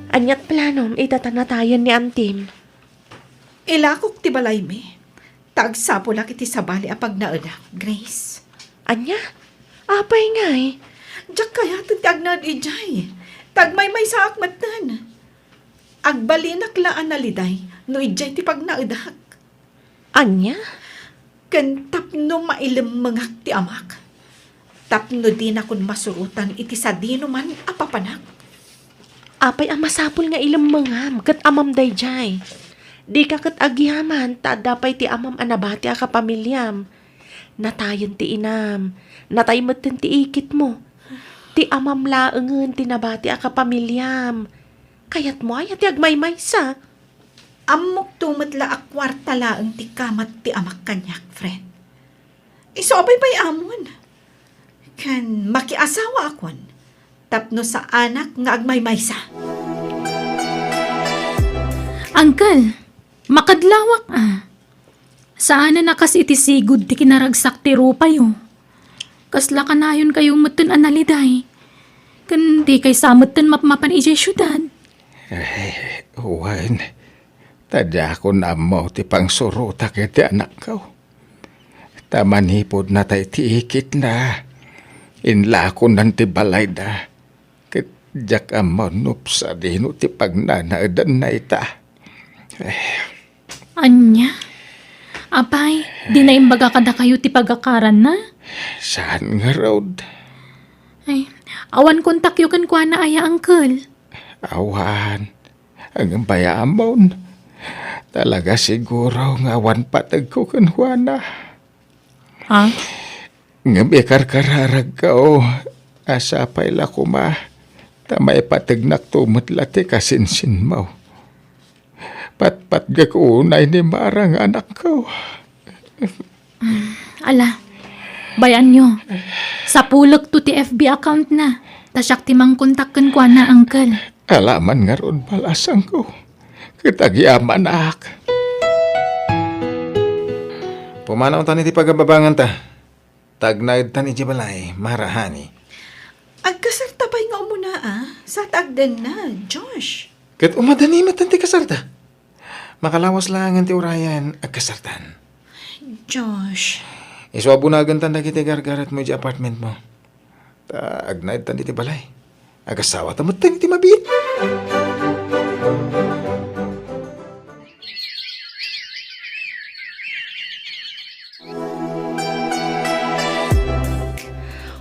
Aniat planom ita ta natayen ni Antim? Ilakok ti balaymi. Ta agsapulak iti sabali a pagnaedak, Grace. Ania? Apay ngay? Diak kayaten ti agnaed idiay. Ta agmaymaysaak metten. Agbalinak la a naliday no idiay ti pagnaedak. Ania? Ken tapno mailemmengak ti amak, tapno dinakon masurotan iti sadinoman a papanak. Apay a masapul nga ilemmengam ket amam daydiay? Dika ket agyaman ta adda pay ti amam a nabati a kapamiliam. Natayen ti inam, natay metten ti ikitmo. Ti amam laengen ti nabati a kapamiliam. Kayatmo aya ti agmaymaysa? Ammokto met la a kuarta laeng ti kamat ti amak kaniak, friend. Isu a baybay-amon. Ken makiasawaakon tapno saanak nga agmaymaysa. Uncle, makadlawak a. Saanen a kas iti sigud ti kinaragsak ti rupayo. Kasla kanayonkayo metten a naliday. Ken dikay sa metten mapmapan idiay siudad. Eh, wen, ta diakon ammo ti pangsurotak iti anakko. Ta manipud natay ti ikitna, inlakonan ti balayda. Ket diak ammo no sadino ti pagnanaedanna ita. Eh. Ania? Apay, di naimbag kadakayo ti pagakaranna? Saan ngarud? Ay, awan kontakyo kenkuana aya, uncle? Awan. Ngem bay-amon. Talaga siguro nga awan pategko kenkuana. Ha? Ngem ikarkararagko, a sapay la koma, ta maipategnakto met la ti kasinsinmo. Patpatgek unay ni Mara nga anakko. Ala, bay-anyo. Sapulekto ti F B account na, ta siak ti mangkontak kenkuana, uncle. Ala man ngarud, balasangko. Ket agyamanak. Pumanawtan iti pagababanganta. Tagnaedtan iti balay, Mara, honey. Agkasarta pay nga umuna, a? Sa ta agdennag, Josh. Ket umadani met ti kasarta. Makalawas laengen ti urayen, agkasartan. Josh. Isu a bunagentan dagiti gargaretmo iti apartmentmo. Ta agnaedtan iti balay. Agasawata metten iti mabiit.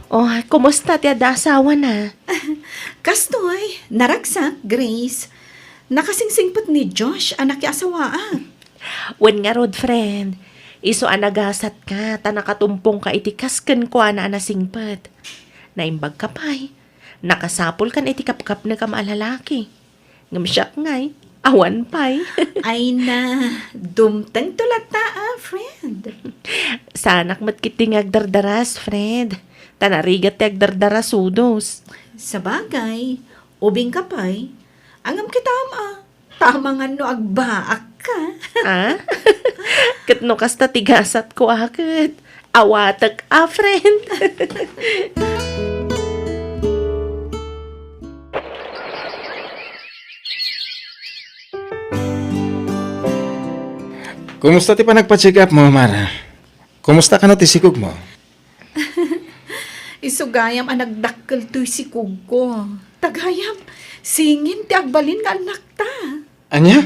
Oh, kumusta ti adda asawana? Kastoy, naragsak, Grace. Nakasinsinpet ni Josh a nakiasawaak. Wen ngarud, friend. Isu a nagasatka ta nakatumpongka iti kas kenkuana a nasingpet. Naimbagka pay. Nakasapulkan iti kapkapnekam a lalaki. Ngem siak ngay, awan pay. Ay na, dumtengto latta a, friend. Saanak met ketdi nga agdardaras, friend. Ta narigat ti agdardarasudos. Sabagay, ubingka pay. Ngem kitam a, tama ngan no agbaakka. Ah? Ket no kasta ti gasatko a ket, awatek a, friend. Kumusta ti panagpa-check up mo, Mara? Kumusta kano ti sikog mo? Isu gayam a nagdakkel toy sikogko. Ta gayam, singin ti agbalin nga annakta. Ania?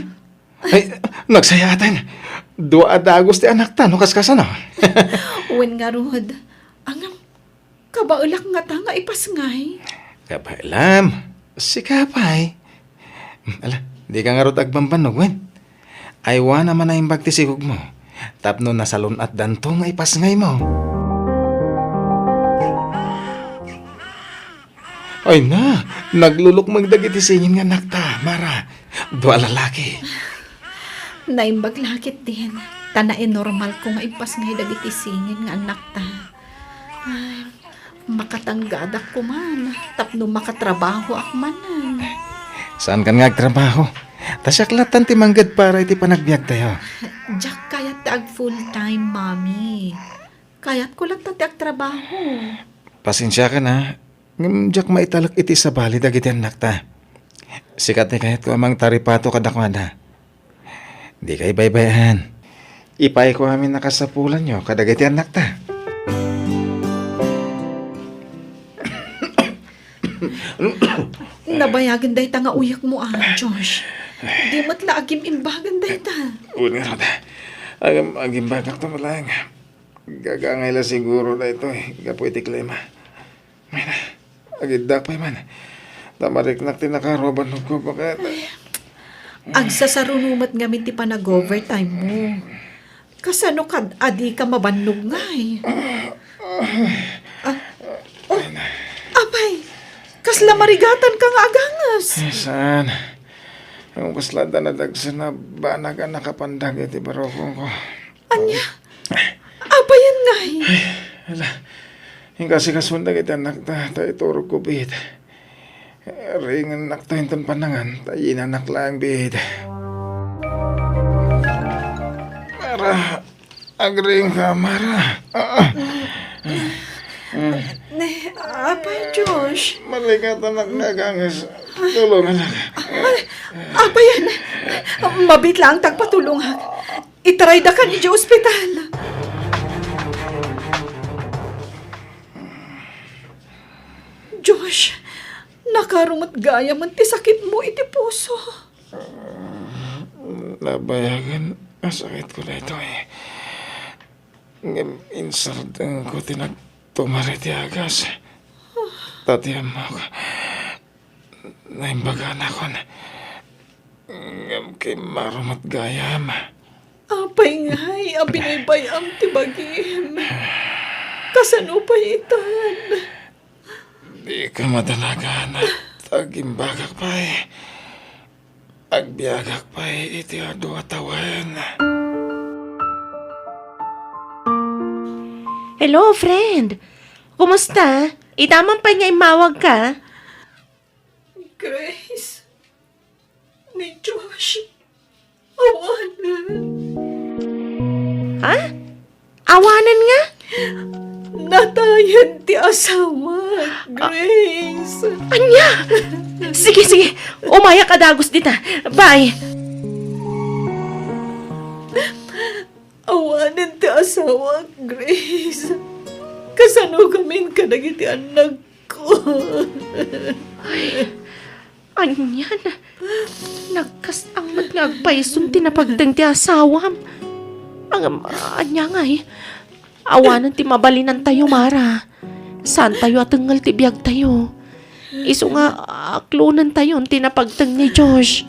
Ay, nagsayaatan. Dua a dagus ti annakta, no kaskasano? Wen ngarud. Ngem, kabaelak ngata nga ipasngay. Kabaelam. Sika pay. Ala, dika ngarud agbambannog, wen? Aywan a manaimbag ti sikogmo tapno nasalun-atdanto nga ipasngaymo. Ay na, naglulukmeng dagiti singin nga annakta, Mara. Dua a lalaki. Naimbag la ketdin, ta nainormalko nga ipasngay dagiti singin nga annakta. Ay, makatanggadak koman tapno makatrabahoak manen. Saankan nga agtrabaho? Ta siak lattan ti mangged para iti panagbiagtayo. Diak kayat ti ag full-time, Mami. Kayatko latta ti agtrabaho. Pasensiakan a, ngem diak maitalek iti sabali dagiti annakta. Sika ti kayatko a mangtaripato kadakuada. Dika ibaybay-an. Ipayko amin a kasapulanyo kadagiti annakta. Nabayagen dayta nga uyekmo a, Josh. Di met la agim-imbagan dayta. Wen ngarud, agim-, agimbagakto met laeng. Gagangay la siguro daytoy gapu iti klima. Ay na, agiddak pay man. Ta mariknak ti nakaruaban ko baket. Ay, agsasaruno met ngamin ti panag-overtime mo. Kasano kad a dika mabannog ngay? Ah, oh, apay, kasla marigatan ka nga aganges? Eh, saan? Ang kasla da nadagsen a banag a nakapandag iti barukongko. Ania? Apayen ngay? Ay, ala. Inkasikasuan dagiti annakta, ta iturogko biit. Ringennakto inton panangan, ta yinanak laeng biit. Mara, agriingka, Mara. Ah, Ne, Apay Josh. Malikatannak nga aganges. Tulonganak. Ay, Apay, mabiit laeng ti agpatulongak. Itaraydaka idiay ospital. Josh, nakaro met gayamen ti sakitmo iti puso. Nabayagen a sakitko daytoy. Ngem insardengko ti nagtumar iti agas. Ta ti ammok, naimbaganakon. Ngem kimmaro met gayam. Apay ngay a binaybay-am ti bagim? Kasano pay itan? Dika madanagan, ta agimbagak pay. Agbiagak pay iti adu a tawen. Hello, friend. Kumusta? Ita man pay nga immawagka? Grace, ni Josh, awanen. Ha? Awanen nga? Natayen ti asawa, Grace. Ania? Sige, sige. Umayak a dagus dita. Bye. Awanen ti asawa, Grace. Kasano gamin kadagiti annakko? Ay, anian? Nagkastang met nga agpayson ti napagteng ti asawam. Ngem, ania ngay? Awanen ti mabalinantayo, Mara. Saantayo a tengngel ti biagtayo. Isu nga, aklonentayon ti napagteng ni Josh.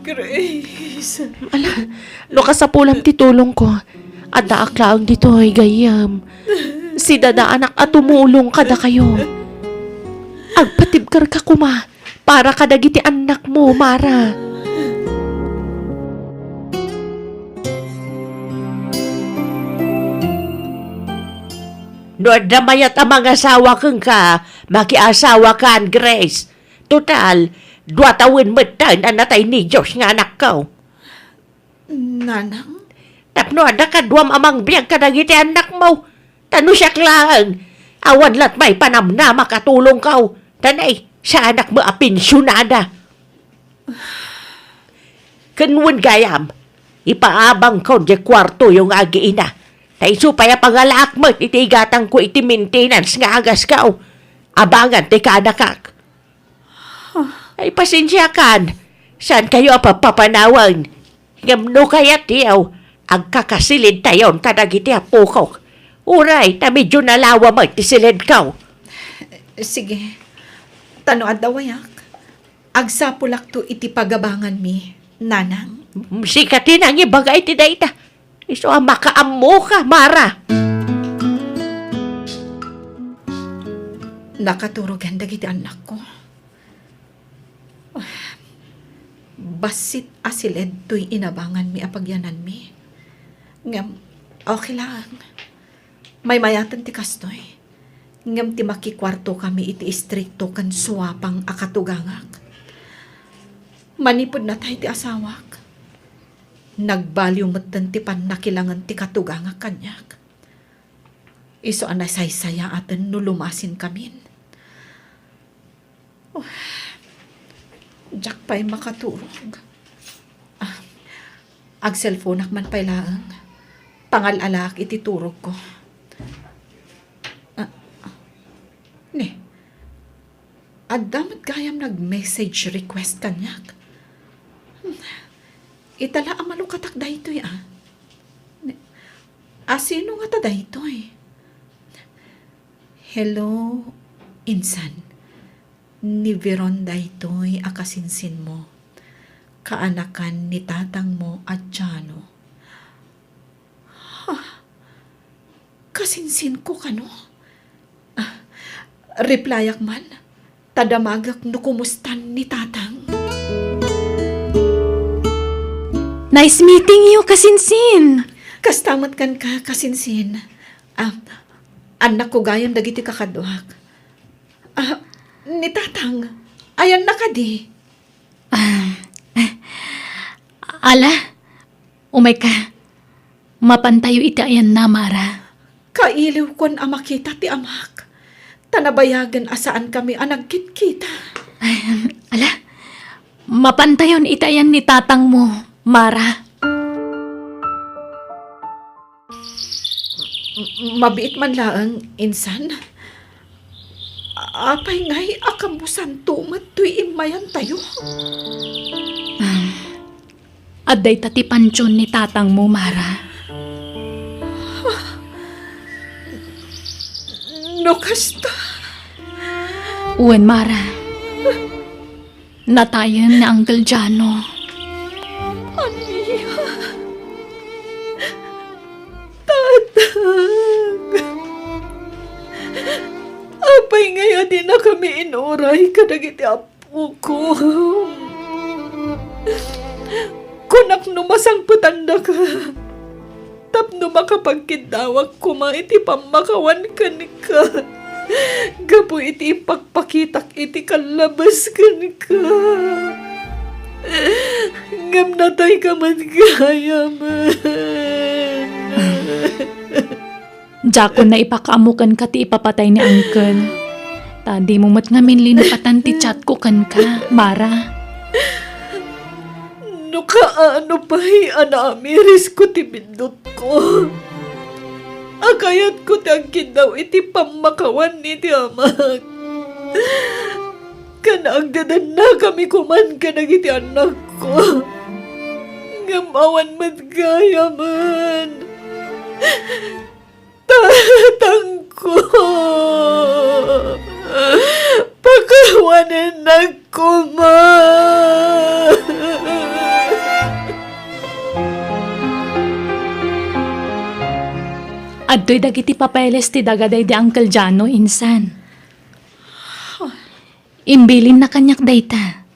Grace. Ala, no kasapulam ti tulongko, addaak laeng ditoy gayyem. Sidadaanak a tumulong kadakayo. Agpatibkerka koma para kadagiti annakmo, Mara. No adda mayat a mangasawa kenka, makiasawakan, Grace. Total, dua tawen metten a natay ni Josh nga anakko. Nanang? Tapno adda kaduam a mangbiag kadagiti annakmo. Ta no siak laeng, awan latmay panamnamak a tulongko. Ta nay, saanak met a pensionada. Ken wen gayam, ipaabangko diay kuartoyo nga agiina. Ta isu pay a pangalaak met iti igatangko iti maintenance nga agasko. Abangan ti kaanakak. Ay, pasensiakan. Saankayo a papapanawen. Ngem no kayatyo, agkakasilidtayon kadagiti apokok. Uray, ta medyo nalawa met ti silidko. Sige. Ta no adda wayak, agsapulakto iti pagabanganmi, Nanang. Sika ti nangibaga iti dayta. Isu a makaammoka, Mara. Nakaturogen dagiti annakko. Bassit a siled toy inabanganmi a pagyananmi. Ngem, okay laeng. Maymayaten ti kastoy. Ngem ti makikuartokami iti istrikto ken suapang a katugangak. Manipud natay ti asawak, nagbaliw metten ti pannakilangen ti katugangak kaniak. Isu a nasaysayaaten no lumasinkamin. Oh, diak pay makaturog. Ah, agselfonak man pay laeng. Pangal-alaak iti turogko. Ah, ne, adda met gayam nag-message request kaniak. Hmm, ita la a malukatak daytoy, ah. Ne, a sino ngata daytoy? Hello, insan. Ni Veron daytoy a kasinsinmo. Kaanakan ni tatangmo a Jano. Ha? Kasinsinko kano? Ah, replyak man. Ta damagek no kumustan ni tatang. Nice meeting you, kasinsin! Kasta met kenka, kasinsin. Ah, annakko gayam dagiti kakaduak. Ah, ni tatang, ayanna kadi? Ah, ah, Ala, umayka. Mapantayo iti ayanna, Mara. Kailiwkon a makita ti amak, ta nabayagen a saankami a nagkitkita. Ay, ala, mapantayon iti ayan ni tatangmo, Mara. M-, mabiit man laeng, insan. Apay ngay a kamusanto met toy immayantayo? Ah, adda ita ti pantion ni tatangmo, Mara. No kasta? Wen, Mara. Natayen ni Uncle Jano. Ania? Tatang! Apay ngay a dinakami inuray kadagiti apoko? Kunak no masangpetannaka tapno makapagkiddawak koma iti pammakawan kenka. Gapu iti ipakpakitak iti kallabes kenka. Ngem natayka met gayamen. Diakon naipakaammo kenka ti ipapatay ni Uncle. Ta dimo met ngamin linipatan ti chatko kenka, Mara. No kaano pay a naamirisko ti biddutko, a kayatko ti agkiddaw iti pammakawan iti amak, ken agdadannakami koman kadagiti annakko. Ngem awan met gayamen. Tatangko, pakawanennak koma. Adtoy dagiti papeles ti daga daydi Uncle Jano, insan. Imbilinna kaniak dayta.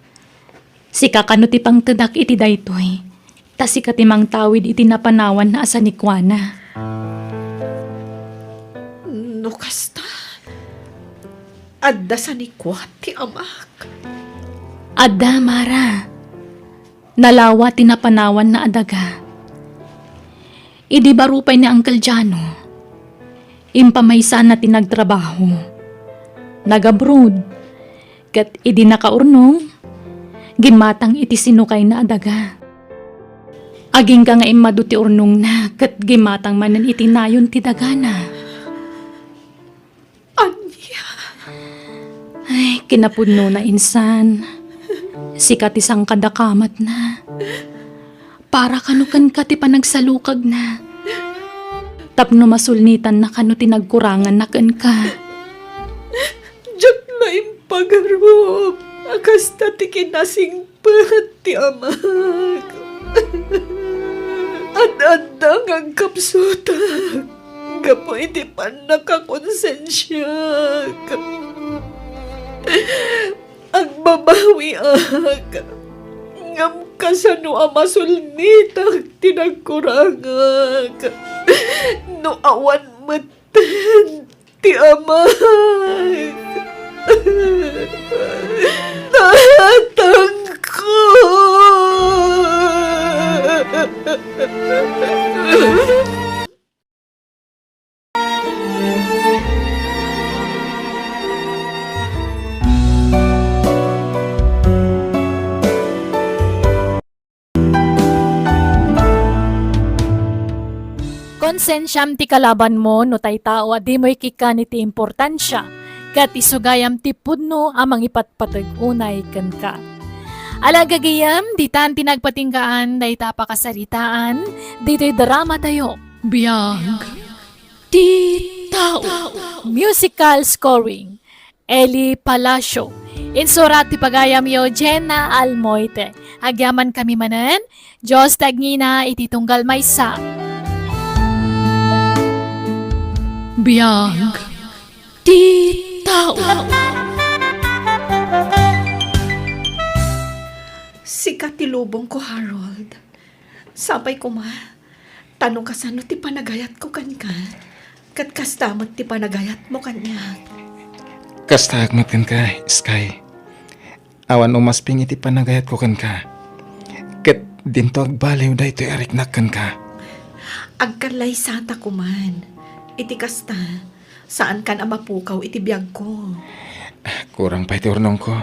Sika kano ti pangtedak iti daytoy, ta sika ti mangtawid iti napanawanna a sanikuana. No kasta, adda sanikua ti amak? Adda, Mara. Nalawa ti napanawanna a daga. Idi baro pay ni Uncle Jano, impamaysaanna ti nagtrabaho. Nag-abroad, ket idi nakaurnong, gimmatang iti sinukayna a daga. Agingga nga immadu ti urnongna ket gimmatang manen iti nayon ti dagana. Ania? Ay, kinapudnona insan. Sika ti sangkadakamatna. Para kano kenka ti panagsalukagna. Tapno masulnitanna kano ti nagkuranganna kenka. Diak la impagarup a kasta ti kinasing pet ti amak. Ad-adda nga agkapsutak gapu iti pannakakonsensiak. Agbabawiak, ngem kasano a masulnitak ti nagkurangak no awan met ti amak. Tatangko. Konsensiam ti kalabanmo no taitao a dimo ikikkan iti importansia, ket isu gayam ti pudno a mangipatpateg unay kenka. Ala gagayem, ditan ti nagpatinggaan dayta a pakasaritaan ditoy dramatayo. Biag ti tao. Musical scoring, Eli Palacio. Insurat ti pagayamyo, Jenna Almoite. Agyamankami manen, Dios ti agngina iti tunggal maysa. Biag ti tao. Sika ti lubongko, Harold. Sapay koma, ta no kasano ti panagayatko kenka, ket kasta met ti panagayatmo kaniak. Kastaak met kenka, Sky. Awan umasping iti panagayatko kenka. Ket Dinto agbaliw daytoy a riknak kenka. Agkallaysata koman. Iti kasta, saankan a mapukaw iti biagko. Kurang pay ti urnongko.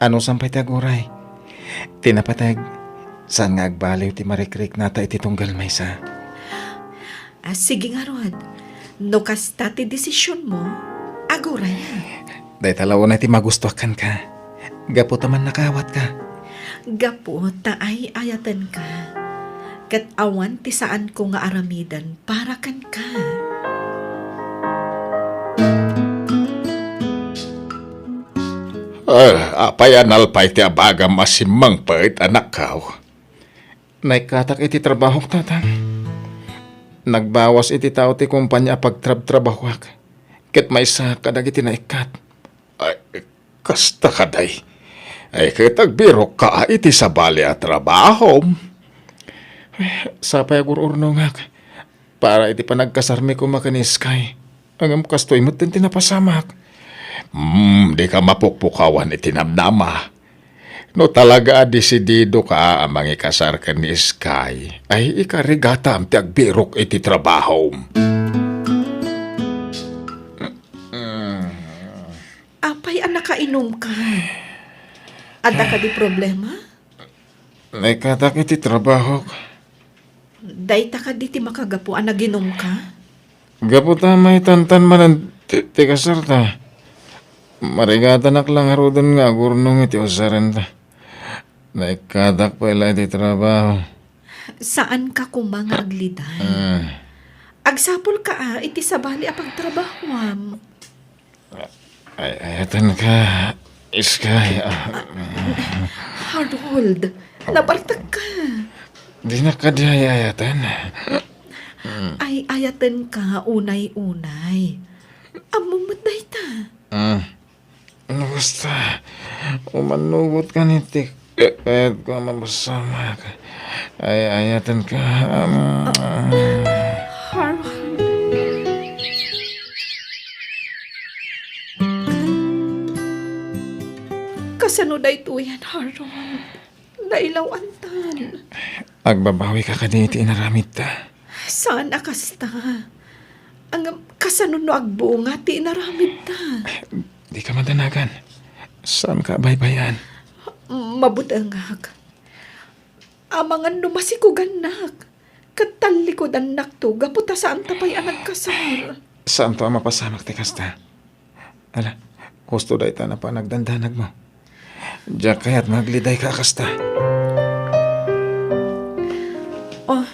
Anusan pay ti aguray? Ti napateg, saan nga agbaliw ti marikriknata iti tunggal maysa. Ah, sige ngarud. No kasta ti desisionmo, aguray. Dayta la unay ti magustoak kenka. Gapu ta mannakawatka. Gapu ta ay-ayatenka. Ket awan ti saanko nga aramiden para kenka. Ah, apay a nalpay ti abagam a simmangpet, anakko? Naikkatak iti trabahok, Tatang. Nagbawas iti tao ti kumpania a pagtrabtrabahoak, ket maysaak kadagiti naikkat. Ay, kasta kadi. Ay, ket agbirokka iti sabali a trabahom. Sapay agur-urnongak para iti panagkasarmi koma ken ni Sky. Ngem kastoy met ti napasamak. Hmm, dika mapukpukawan iti namnama. No talaga a desididoka a mangikasar ken ni Sky, ay ikarigatam ti agbirok iti trabahom. Apay a nakainumka? Adda kadi problema? Naikkatak iti trabahok. Dayta kadi ti makagapu a naginumka? Gapu ta maitantan manen ti, ti kasarta. Marigatanak la ngaruden nga agurnong iti usarenta. Naikkatak pay la iti trabaho. Saanka koma nga agliday. Ah. Agsapulka a iti sabali a pagtrabahoam. Ay, ayatenka, Sky. Ah. Harold, nabartekka. Dinak kadi ay-ayaten. Ay-ayatenka unay-unay. Ammom met dayta. Ah. No kasta, umanugot ka ni Tik. Kayatko a mapasamak. Ay-ayatenka. Harold. Kasano daytoyen, Harold? Nailawantan. Agbabawika kadi iti inaramidta? Saan a kasta. Ngem kasano no agbunga ti inaramidta? Dika madanagan. Saanka a baybay-an. Mabutengak. Amangan no masikugannak, ket tallikudannakto gapu ta saanta pay a nagkasar. Saanto a mapasamak ti kasta. Ala, husto dayta a panagdandanagmo. Diak kayat nga aglidayka a kasta. Oh,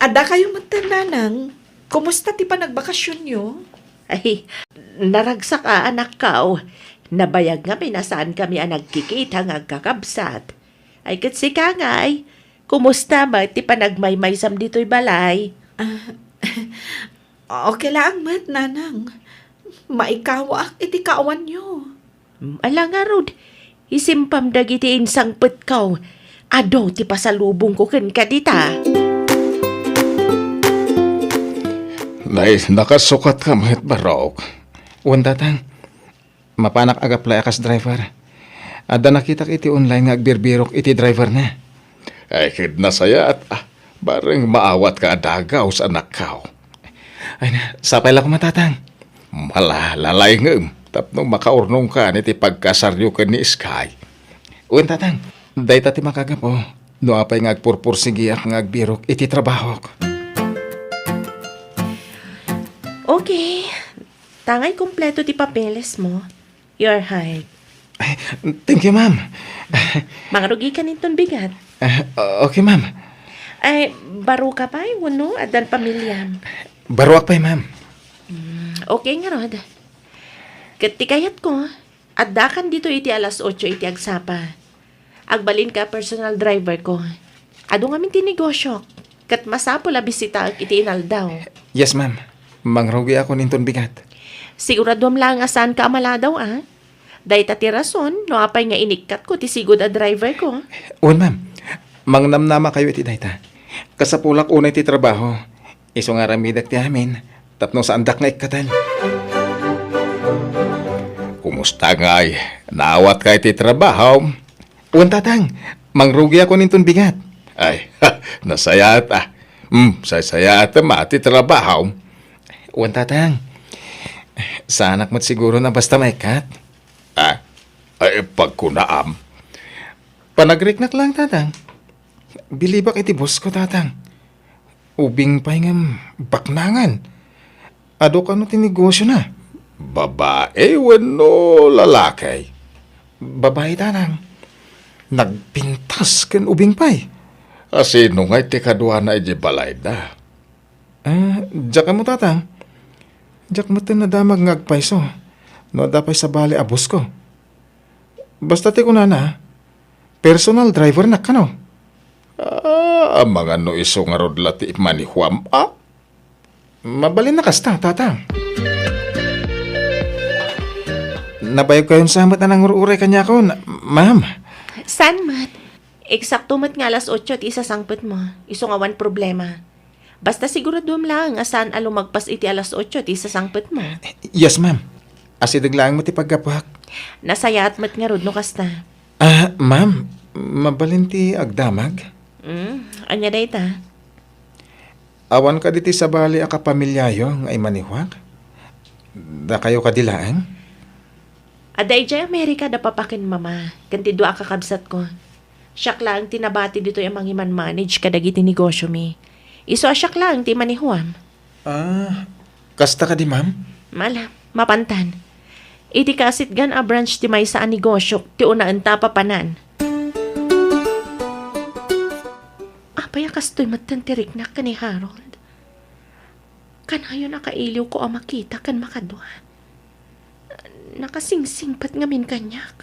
adda kayo met, Nanang. Kumusta ti panagbakasionyo? Ay, naragsak a, anakko. Nabayag ngamin a saankami a nagkikita nga agkakabsat. Ay, ket sika ngay, kumusta met ti panagmaymaysam ditoy balay? Ah, okay laeng met, Nanang. Maikawaak iti kaawanyo. Mm, ala ngarud, isimpam dagiti insangpetko. Adu ti pasalubongko kenka dita. Nay, nakasukatka met, Barok. Wen, Tatang. Mapanak agaplay a kas driver. Adda nakitak iti online nga agbirbirok iti driverna. Ay, ket nasayaat, ah. Bareng maawatka a dagaw, anakko. Ay na, sapay la koma, Tatang. Malalalay ngem, tapno makaurnongkan iti pagkasaryo ken ni Sky. Wen, Tatang, dayta ti makagapu no apay nga agpurpursigiak nga agbirok iti trabahok. Okay. Tangay kompleto ti papelesmo. You're hired. Ay, thank you, ma'am. Mangrugikaninton bigat. Ah, okay, ma'am. Ay, baruka pay wenno addan pamiliam? Baruak pay, ma'am. Mm, okay ngarud. Ket ti kayatko, addakan ditoy iti alas otso iti agsapa. Agbalinka a personal driverko. Adu ngamin ti negosiok, ket masapul a bisitaek iti inaldaw. Yes, ma'am. Mangrugiakon inton bigat. Siguraduam laeng a saanka a maladaw, a? Dayta ti rason no apay nga inikkatko ti sigud a driverko. Wen, ma'am. Mangnamnamakayo iti dayta. Kasapulak unay ti trabaho. Isu nga aramidek ti amin, tapno saandak nga ikkaten. Kumusta ngay? Naawatka iti trabaho? Wen, Tatang, mangrugiakon inton bigat. Ay, nasayaat, ah. Hmm, saysayaatem a ti trabahom. Wen, Tatang. Saanak met siguro a basta maikkat. Ah, ay, pagkunaam. Panagriknak laeng, Tatang. Bilibak iti boss ko, Tatang. Ubing pay ngem baknangan. Adu kano ti negosiona? Babae wenno lalaki? Babae, Tatang. Nagpintas ken ubing pay. A, sino ngay ti kaduana idiay balayda? Ah, diak ammo, Tatang. Diak metten nadamag nga agpayso no adda pay sabali a boss ko. Basta ti kunana, personal driver-nak kano. Ah, amangan no isu ngarud la ti manihuam, ah? Mabalin a kasta, Tatang. Nabayag kayon sa met a nangur-uray kaniakon, ma'am. Saan met? Eksakto met nga alas otso ti isasangpetmo. Isu nga awan problema. Basta siguraduem laeng a saan a lumagpas iti alas otso ti isasangpetmo. Yes, ma'am. Asideg laeng met ti paggapuak. Nasayaat met ngarud no kasta. Ah, ma'am, mabalin ti agdamag? Mm, ania dayta? Awan kadi ti sabali a kapamiliayo nga imanihuak? Dakayo kadi laeng? Adda idiay Amerika da papa ken mama, ken ti dua a kakabsatko. Siak laeng ti nabati ditoy a mangimanmanage kadagiti negosiomi. Isu a siak laeng ti manihuam. Ah, kasta kadi, ma'am? Mala, mapantan. Iti kaasitgan a branch ti maysa a negosiok ti unaenta a papanan. Apay a kastoy metten ti riknak ken ni Harold? Kanayon a kailiwko a makita ken makadua. Nakasingsingpet ngamin kaniak.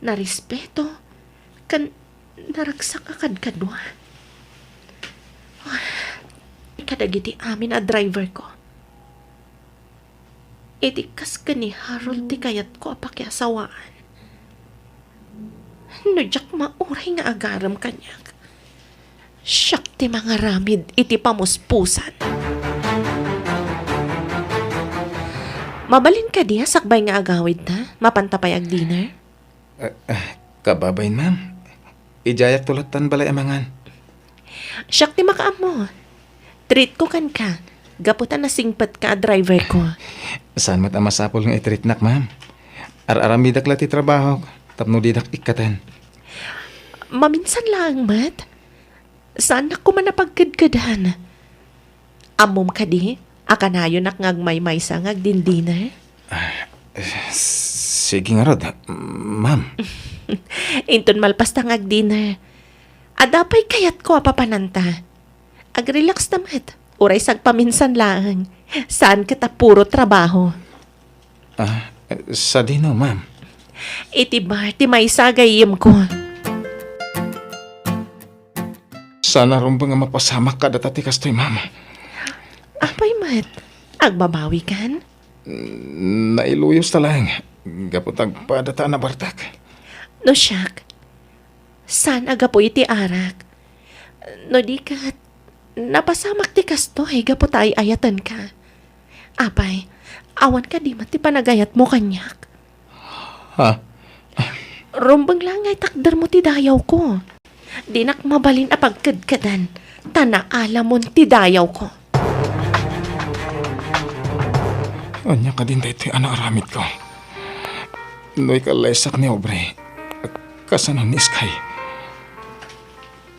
Narespeto ken naragsak a kadkadua. Kadagiti amin a driverko. Iti kas ken ni Harold ti kayatko a pakiasawaan. No diak mauray nga agarem kaniak, siak ti mangaramid iti pamuspusan. Mabalin kadi a sakbay nga agawidta, mapanta pay agdinner? Ah, ah, kababain, ma'am. Idiayakto lattan balay a mangan. Siak ti makaammo. Treatko kenka, gapu ta nasingpetka a driverko. Saan met a masapul nga i-treatnak, ma'am. Ar-aramidak la ti trabahok tapno didak ikkaten. Maminsan laeng met. Saannak koma a pagkedkedan. Ammom kadi a kanayonak nga agmaymaysa nga agdindiner? Ah, sige ngarud, ma'am. Inton malpasta nga agdinner, adda pay kayatko a papananta. Agrelaxta met, uray sagpaminsan laeng. Saan ket a puro trabaho. Ah, sadino, ma'am? Iti bar ti maysa a gayyemko. Saan a rumbeng a mapasamak kadata ti kastoy, ma'am. Apay met, agbabawikan? Nailuyos ta laeng, gapu ta agpadata a nabartek. No siak, saan a gapu iti arak. No di ket, napasamak ti kastoy gapu ta ay-ayatenka. Apay, awan kadi met ti panagayatmo kaniak? Ha? Rumbeng la nga itakdermo ti dayawko. Dinak mabalin a pagkedkedan, ta naalamon ti dayawko. Ania kadin daytoy a naaramidko? No ikallaysak ni Aubrey, kasano ni Sky?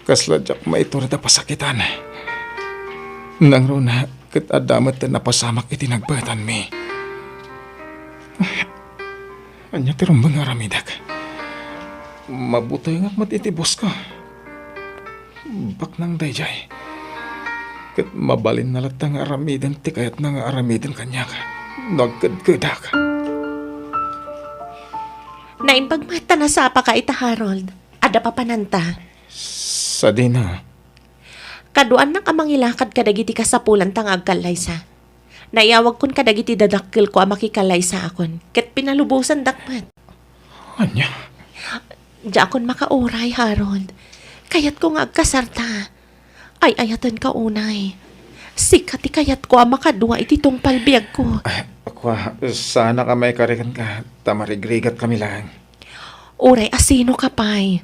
Kasla diak maitured a pasakitan. Nangruna ket adda met ti napasamak iti nagbaetanmi. Ania ti rumbeng nga aramidek? Mabutengak met iti boss ko. Baknang daydiay. Ket mabalinna latta nga aramiden ti kayatna nga aramiden kaniak no agkedkedak. Naimbag met ta nasapaka ita, Harold. Adda papananta. Sadino? Kaduanak a mangilakad kadagiti kasapulanta nga agkallaysa. Naiyawagkon kadagiti dadakkelko a makikallaysakon, ket pinalubosandak met. Ania? Diakon makauray, Harold. Kayatko nga agkasarta. Ay-ayatenka unay. Sika ti kayatko a makadua iti tungpal biagko. Ah, kua, saanak a maikari kenka, ta marigrigatkami laeng. Uray a sinoka pay.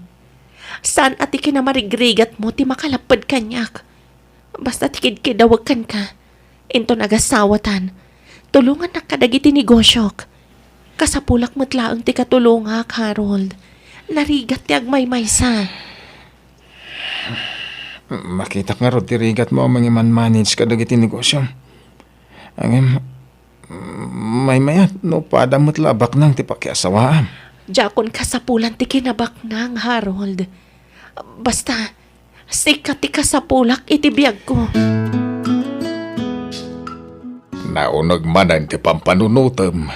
Saan a ti kinamarigrigatmo ti makalapped kaniak. Basta ti kidkidawek kenka, inton agasawatan, tulongannak kadagiti negosiok. Kasapulak met laeng ti katulongak, Harold. Narigat ti agmaymaysa. Makitak ngarud ti rigatmo a mangimanmanage kadagiti negosiom. Ngem, maymayat no padam met la a baknang ti pakiasawaam. Diakon kasapulan ti kinabaknang, Harold. Basta, sika ti kasapulak iti biagko. Nauneg manen ti pampanunotem.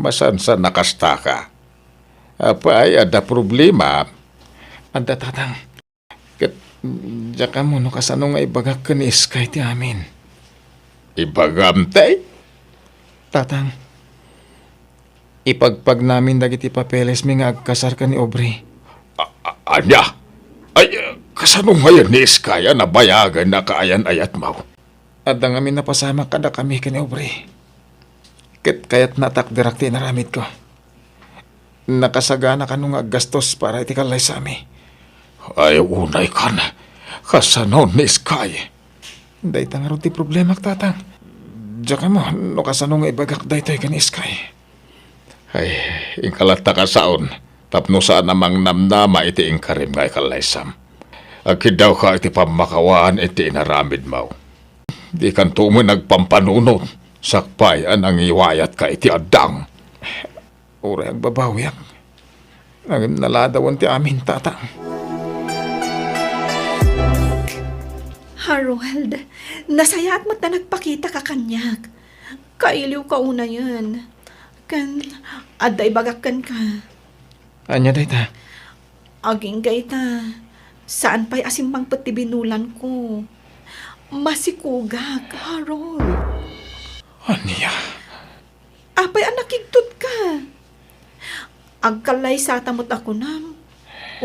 Masansan a kastaka. Apay, adda problema? Adda, Tatang. Ket diak ammo no kasano nga ibagak ken ni Sky ti amin. Ibagam, tay? Tatang, ipagpagnamin dagiti papelesmi nga agkasar ken ni Aubrey. A-, a-, ania? Ay, kasano ngayen ni Sky a nabayagen a kaayan-ayatmo? Adda ngamin napasamak kadakami ken ni Aubrey. Ket kayatna a takderak ti inaramidko. Nakasagana kano nga aggastos para iti kallaysami. Ay, unay kan. Kasano ni Sky? Dayta ngarud ti problemak, Tatang. Diak ammo no kasano nga ibagak daytoy ken ni Sky. Ay, inka latta kasaon, tapno saan a mangnamnama iti inkarim nga ikallaysam. Agkiddawka iti pammakawaan iti inaramidmo. Dikanto met agpampanunot, sakbay a nangiwayatka iti addang. Uray agbabawiak. Ngem naladawan ti amin, Tatang. Harold, nasayaat met ta nagpakitaka kaniak. Kailiwka unayen. Ken, adda ibagak kenka. Ania dayta? Agingga ita, saan pay a simmangpet ti binulanko. Masikogak, Harold. Ania? Apay a nakigtotka? Agkallaysata met a kunam,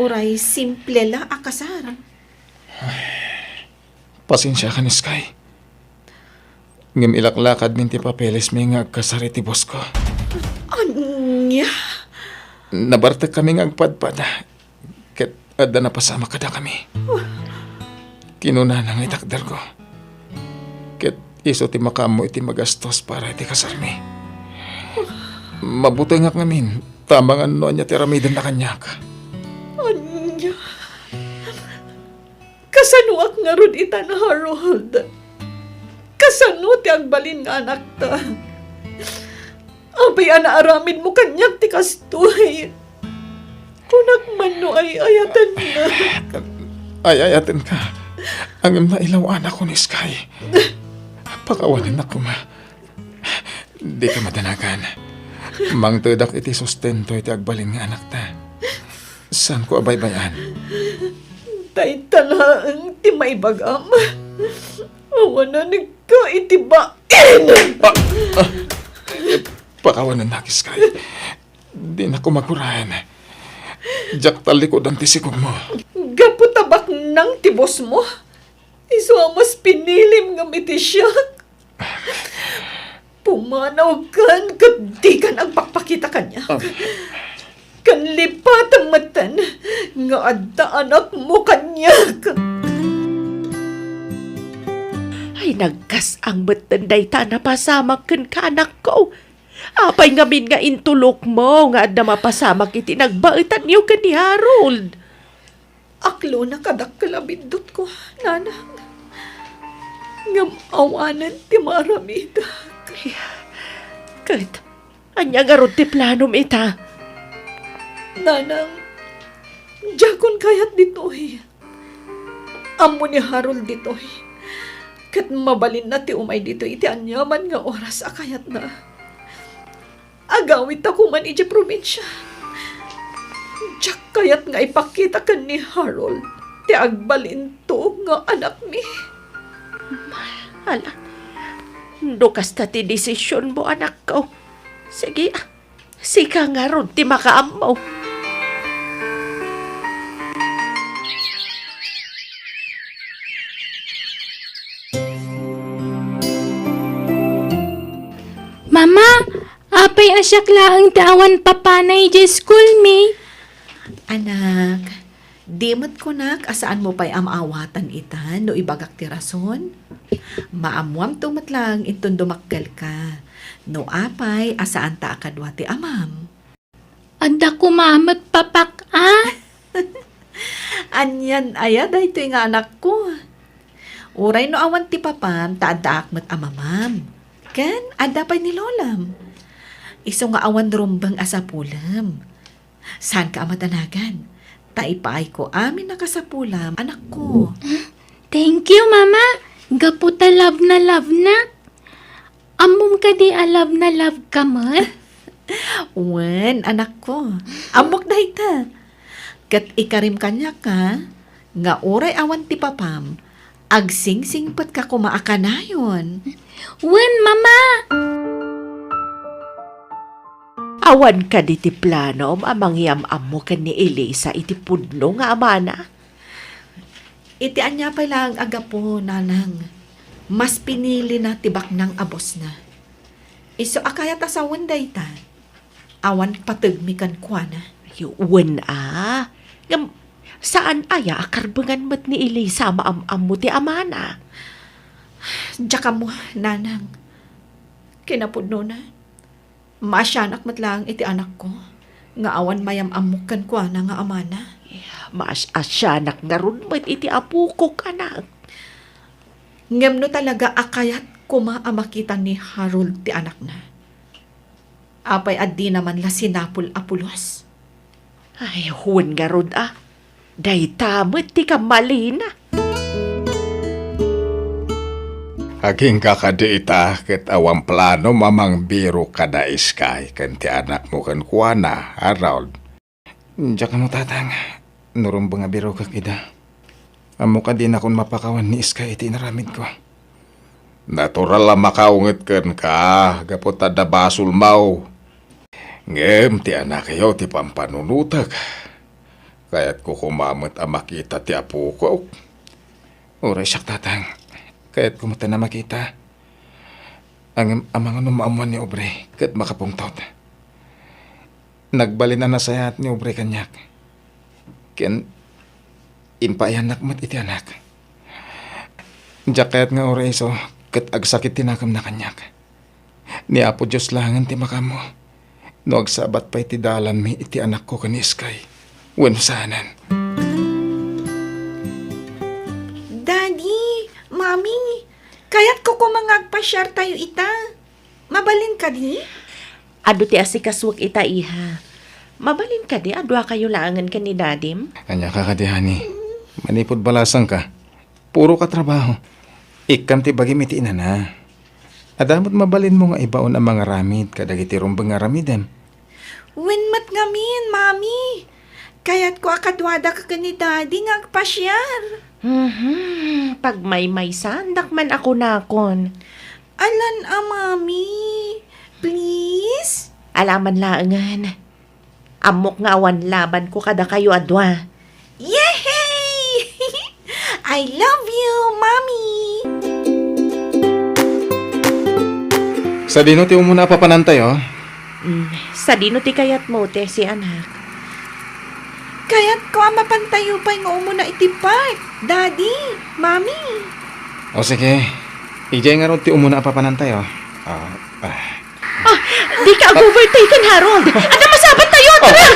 uray simple la a kasar. Pasensiakan, Sky. Ngem ilaklakadmin ti papelesmi nga agkasar iti bossko. Ania? Nabartekkami nga agpadpada. Ket adda napasamak kadakami. Kinunana nga itakderko. Ket isu ti makaammo iti magastos para iti kasarmi. Mabutengak ngamin, tamangan no ania ti aramidenna kaniak. Ania? Kasanoak ngarud itan, Harold? Kasano ti agbalin nga anakta? Apay a naaramidmo kaniak ti kastoy? Kunak man no ay-ayatennak. Ay-ayatenka. Ngem nailaw-anak ni Sky. Pakawanennak koma. Dika madanagan. Mangtedak iti sustento iti agbalin nga anakta. Saanko a baybay-an. Dayta laeng ti maibagam. Awanenka iti bain. Ah, ah, eh, pakawanennak, Sky. Dinak koma guraen. Diak tallikudan ti sikogmo. Gapu ta baknang ti bosmo, isu a mas pinilim ngem iti siak. Pumanawkan ket dikan agpakpakita kaniak. Ah. Ken lipatem metten nga adda anakmo kaniak. Ay, nagkas-ang metten dayta a napasamak kenka, anakko. Apay ngamin nga intulokmo nga adda mapasamak iti nagbaetanyo ken ni Harold? Aklona kadakkel a biddutko, nanang. Ngem awanen ti maaramidak. Ket ania ngarud ti planom ita? Nanang, diakon kayat ditoy. Ammo ni Harold ditoy. Ket mabalinna ti umay ditoy iti aniaman nga oras a kayatna. Agawidta koman idiay probinsia. Diak kayat nga ipakita ken ni Harold ti agbalinto nga anakmi. Ala, no kasta ti desisionmo, anakko, sige, sika ngarud ti makaammo. Mama, apay a siak laeng ti awan papanay idiay school mi? Anak, Di met kunak a saanmo pay a maawatan ita no ibagak ti rason? Maammoamto met laeng inton dumakkelka. No apay a saanta a kadua ti amam. Adda koma met papak a? Anian aya daytoy nga anakko? Uray no awan ti papam, ta addaak met a mamam. Ken adda pay ni lolam. Isu nga awan rumbeng a sapulem. Saanka a madanagan, ta ipaayko amin a kasapulam, anakko. Thank you, Mama. Gapu ta love na love nak. Ammom kadi a love na love ka met? Wen, anakko. Ammok dayta. Ket ikarim kaniak, ha, nga uray awan ti papam, agsingsingpetka koma a kanayon. Wen, Mama! Awan kadi ti planom a mangyam-ammo ken ni Elisa iti pudno nga amana? Iti ania pay laeng a gapu, nanang, mas pinilina ti baknang a bosna. Isu a kayat a sawen dayta, awan pategmi kenkuana. Ay, wen a. Ngem, saan aya a karbengan met ni Elisa a maam-ammo ti amana? Diak ammo, nanang. Kinapudnona, maasianak met laeng iti anakko nga awan mayam-ammok kenkuana nga amana. Maas-asianak ngarud met iti apokok, anak. Ngem no talaga a kayat koma a makita ni Harold ti anakna, apay a dina man la sinapul a pulos? Ay, wen ngarud a. Dayta met ti kammalina. Agingga kadi ita ket awan planom a mangbiro kada Sky ken ti anakmo kenkuana, Harold? Diak ammo, Tatang, no rumbeng a birokak ida. Ammok a dinakon mapakawan ni Sky iti inaramidko. Natural a makaunget kenka gapu ta adda basolmo. Ngem ti anakyo ti pampanunotek. Kayatko koma met a makita ti apokok. Uray siak, Tatang, kayatko met a makita. Ngem amangan no maammoan ni Aubrey ket makapungtot. Nagbalin a nasayaat ni Aubrey kaniak. Ken impaayannak met iti anak. Diak kayat nga uray isu ket agsakit ti nakemna kaniak. Ni Apo Dios laengen ti makaammo no agsabat pay ti dalanmi iti anakko ken ni Sky wenno saanen. Daddy, Mommy, kayatko koma nga agpasiartayo ita. Mabalin kadi? Adu ti asikasuek ita, iha. Mabalin kadi a duakayo laengen ken ni Dadim? Ania ka kadi, honey? Manipud balasangka, puro ka trabaho. Ikkam ti bagim iti inana. Adda met mabalinmo nga ibaon a mangaramid kadagiti rumbeng nga aramidem. Wen met ngamin, Mami. Kayatko a kaduadak ken ni Daddy nga agpasiar. Mhm. Pagmaymaysaandak man a kunakon. Alan a, Mami. Please? Alaman laengen. Ammok nga awan labanko kadakayo a dua. Yehey! I love you, Mommy! Sadino ti umuna a papanantayo? Mm, sadino ti kayatmo, Tessie, anak? Kayatko a mapantayo pay nga umuna iti park, Daddy, Mommy. O sige, idiay ngarud ti umuna a papanantayo. Ah, ah. Ah, dika ag-overtake ken Harold. Adda masabat tayo, tara!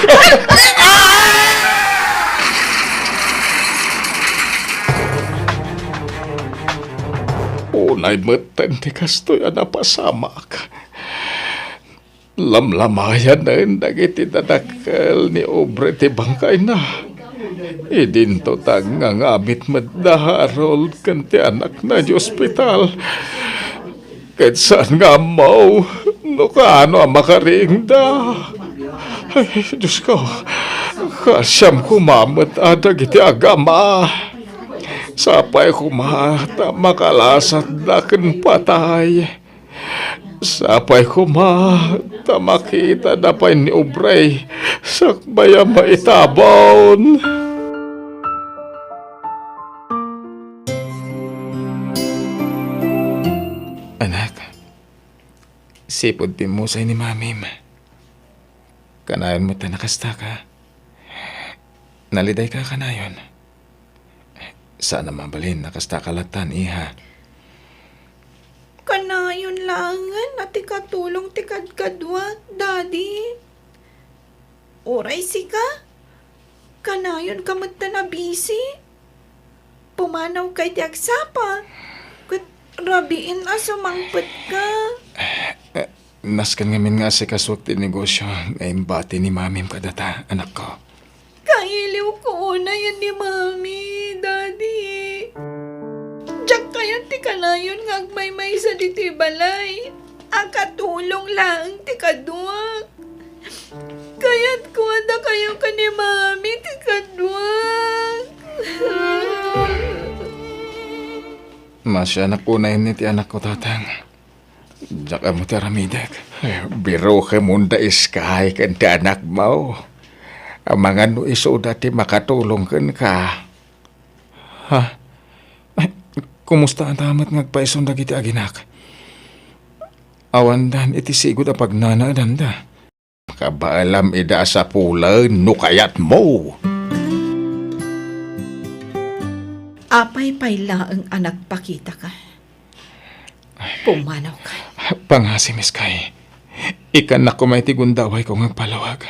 Unay metten ti kastoy a napasamak. Lamlamayanen dagiti dadakkel ni Aubrey ti bangkayna. Idinto ta ngangamit met da Harold ken ti anakna iti ospital. Ket saan nga ammo no kaano a makariingda. Ay, Diosko, kaasiam koma met a dagiti agama. Sapay koma ta makalasatda ken patay. Sapay koma ta makitada pay ni Aubrey sakbay a maitabon. Anak, sipud ti immusay ni Mamim, kanayon met a nakastaka. Nalidayka kanayon? Saan a mabalin a kasta ka lattan, iha. Kanayon laengen a ti katulong ti kadkaduak, Daddy. Uray sika, kanayonka met ta nabisi. Pumanawka iti agsapa, ket rabiin a sumangpetka. Eh, nasken ngamin nga asikasuak ti negosio nga imbati ni Mamim kadata, anakko. Kailiwko unay ni Mami, Daddy. Diak kayat ti kanayon nga agmaymaysa ditoy balay a katulong laeng ti kaduak. Kayatko a dakayo ken ni Mami ti kaduak. Masianak unay ni ti anakko, Tatang. Diak ammo ti aramidek. Birukem unda, Iskay, ken ti anakmo. Amangan no isuda ti makatulong kenka. Ha? Ay, kumusta ata met nga agpaisun dagiti aginak? Awandan iti sigud a pagnanaedanda. Kabaelam ida a sapulen no kayatmo. Apay pay laeng a nagpakitaka? Pumanawka. Pangngaasim, Iskay. Ikkannak koma iti gundawayko nga agpalawag.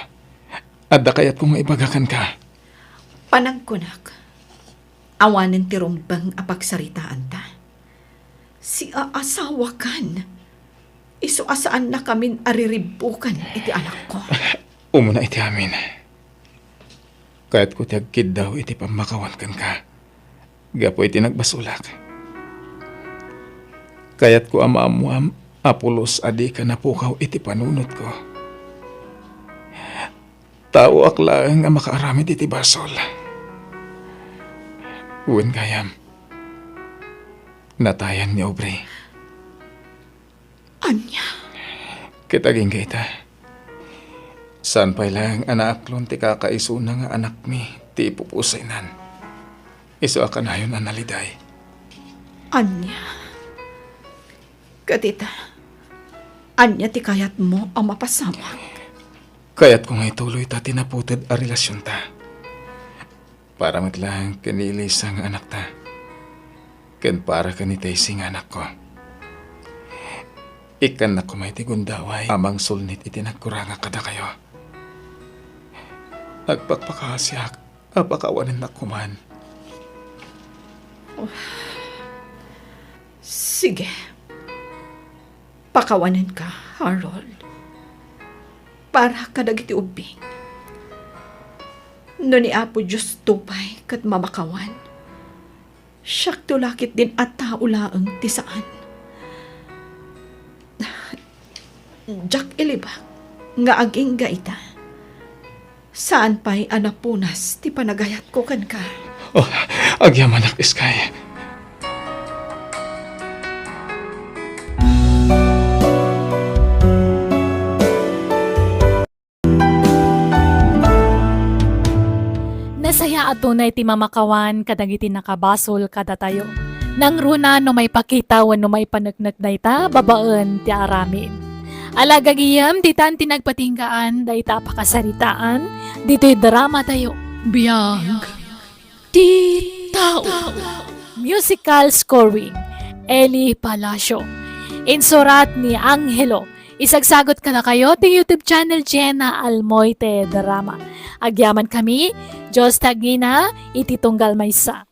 Adda kayatko nga ibaga kenka. Panagkunak, awanen ti rumbeng a pagsaritaanta. Siaasawakan. Isu a saannakamin a riribbukan iti anakko. Umuna iti amin, kayatko ti agkiddaw iti pammakawan kenka gapu iti nagbasolak. Kayatko a maammoam a pulos a dika napukaw iti panunotko. Taoak laeng a makaaramid iti basol. Wen gayam, natayan ni Aubrey. Ania? Ket agingga ita, saan pay laeng a naaklon ti kakaisuna nga anakmi ti ipupusaynan. Isu a kanayon a naliday. Ania? Ket ita, ania ti kayatmo a mapasamak? Kayatko nga ituloy ta ti naputed a relasionta. Para met laeng ken ni Elisa nga anakta, ken para ken ni Tessie nga anakko. Ikkannak koma iti gundaway a mangsulnit iti nagkurangak kadakayo. Agpakpakaasiak a pakawanennak koman. Sige. Pakawanenka, Harold. Para kadagiti ubbing. No ni Apo Diosto pay ket mamakawan, siakto la ketdin a tao laeng ti saan. Diak ilibak nga agingga ita. Saan pay a napunas ti panagayatko kenka. Oh, agyamanak, Iskay. Nasayaat unay ti mamakawan kadagiti nakabasol kadatayo. Nangruna no maipakita wenno maipaneknek dayta babaen ti aramid. Ala gagayem, ditan ti nagpatinggaan dayta a pakasaritaan ditoy dramatayo. Biag ti tao. Musical scoring, Eli Palacio. Insurat ni Angelo. Isagsagot kadakayo ti YouTube channel Jenna Almoite Drama. Agyamankami, Diyos ti agina iti tunggal maysa.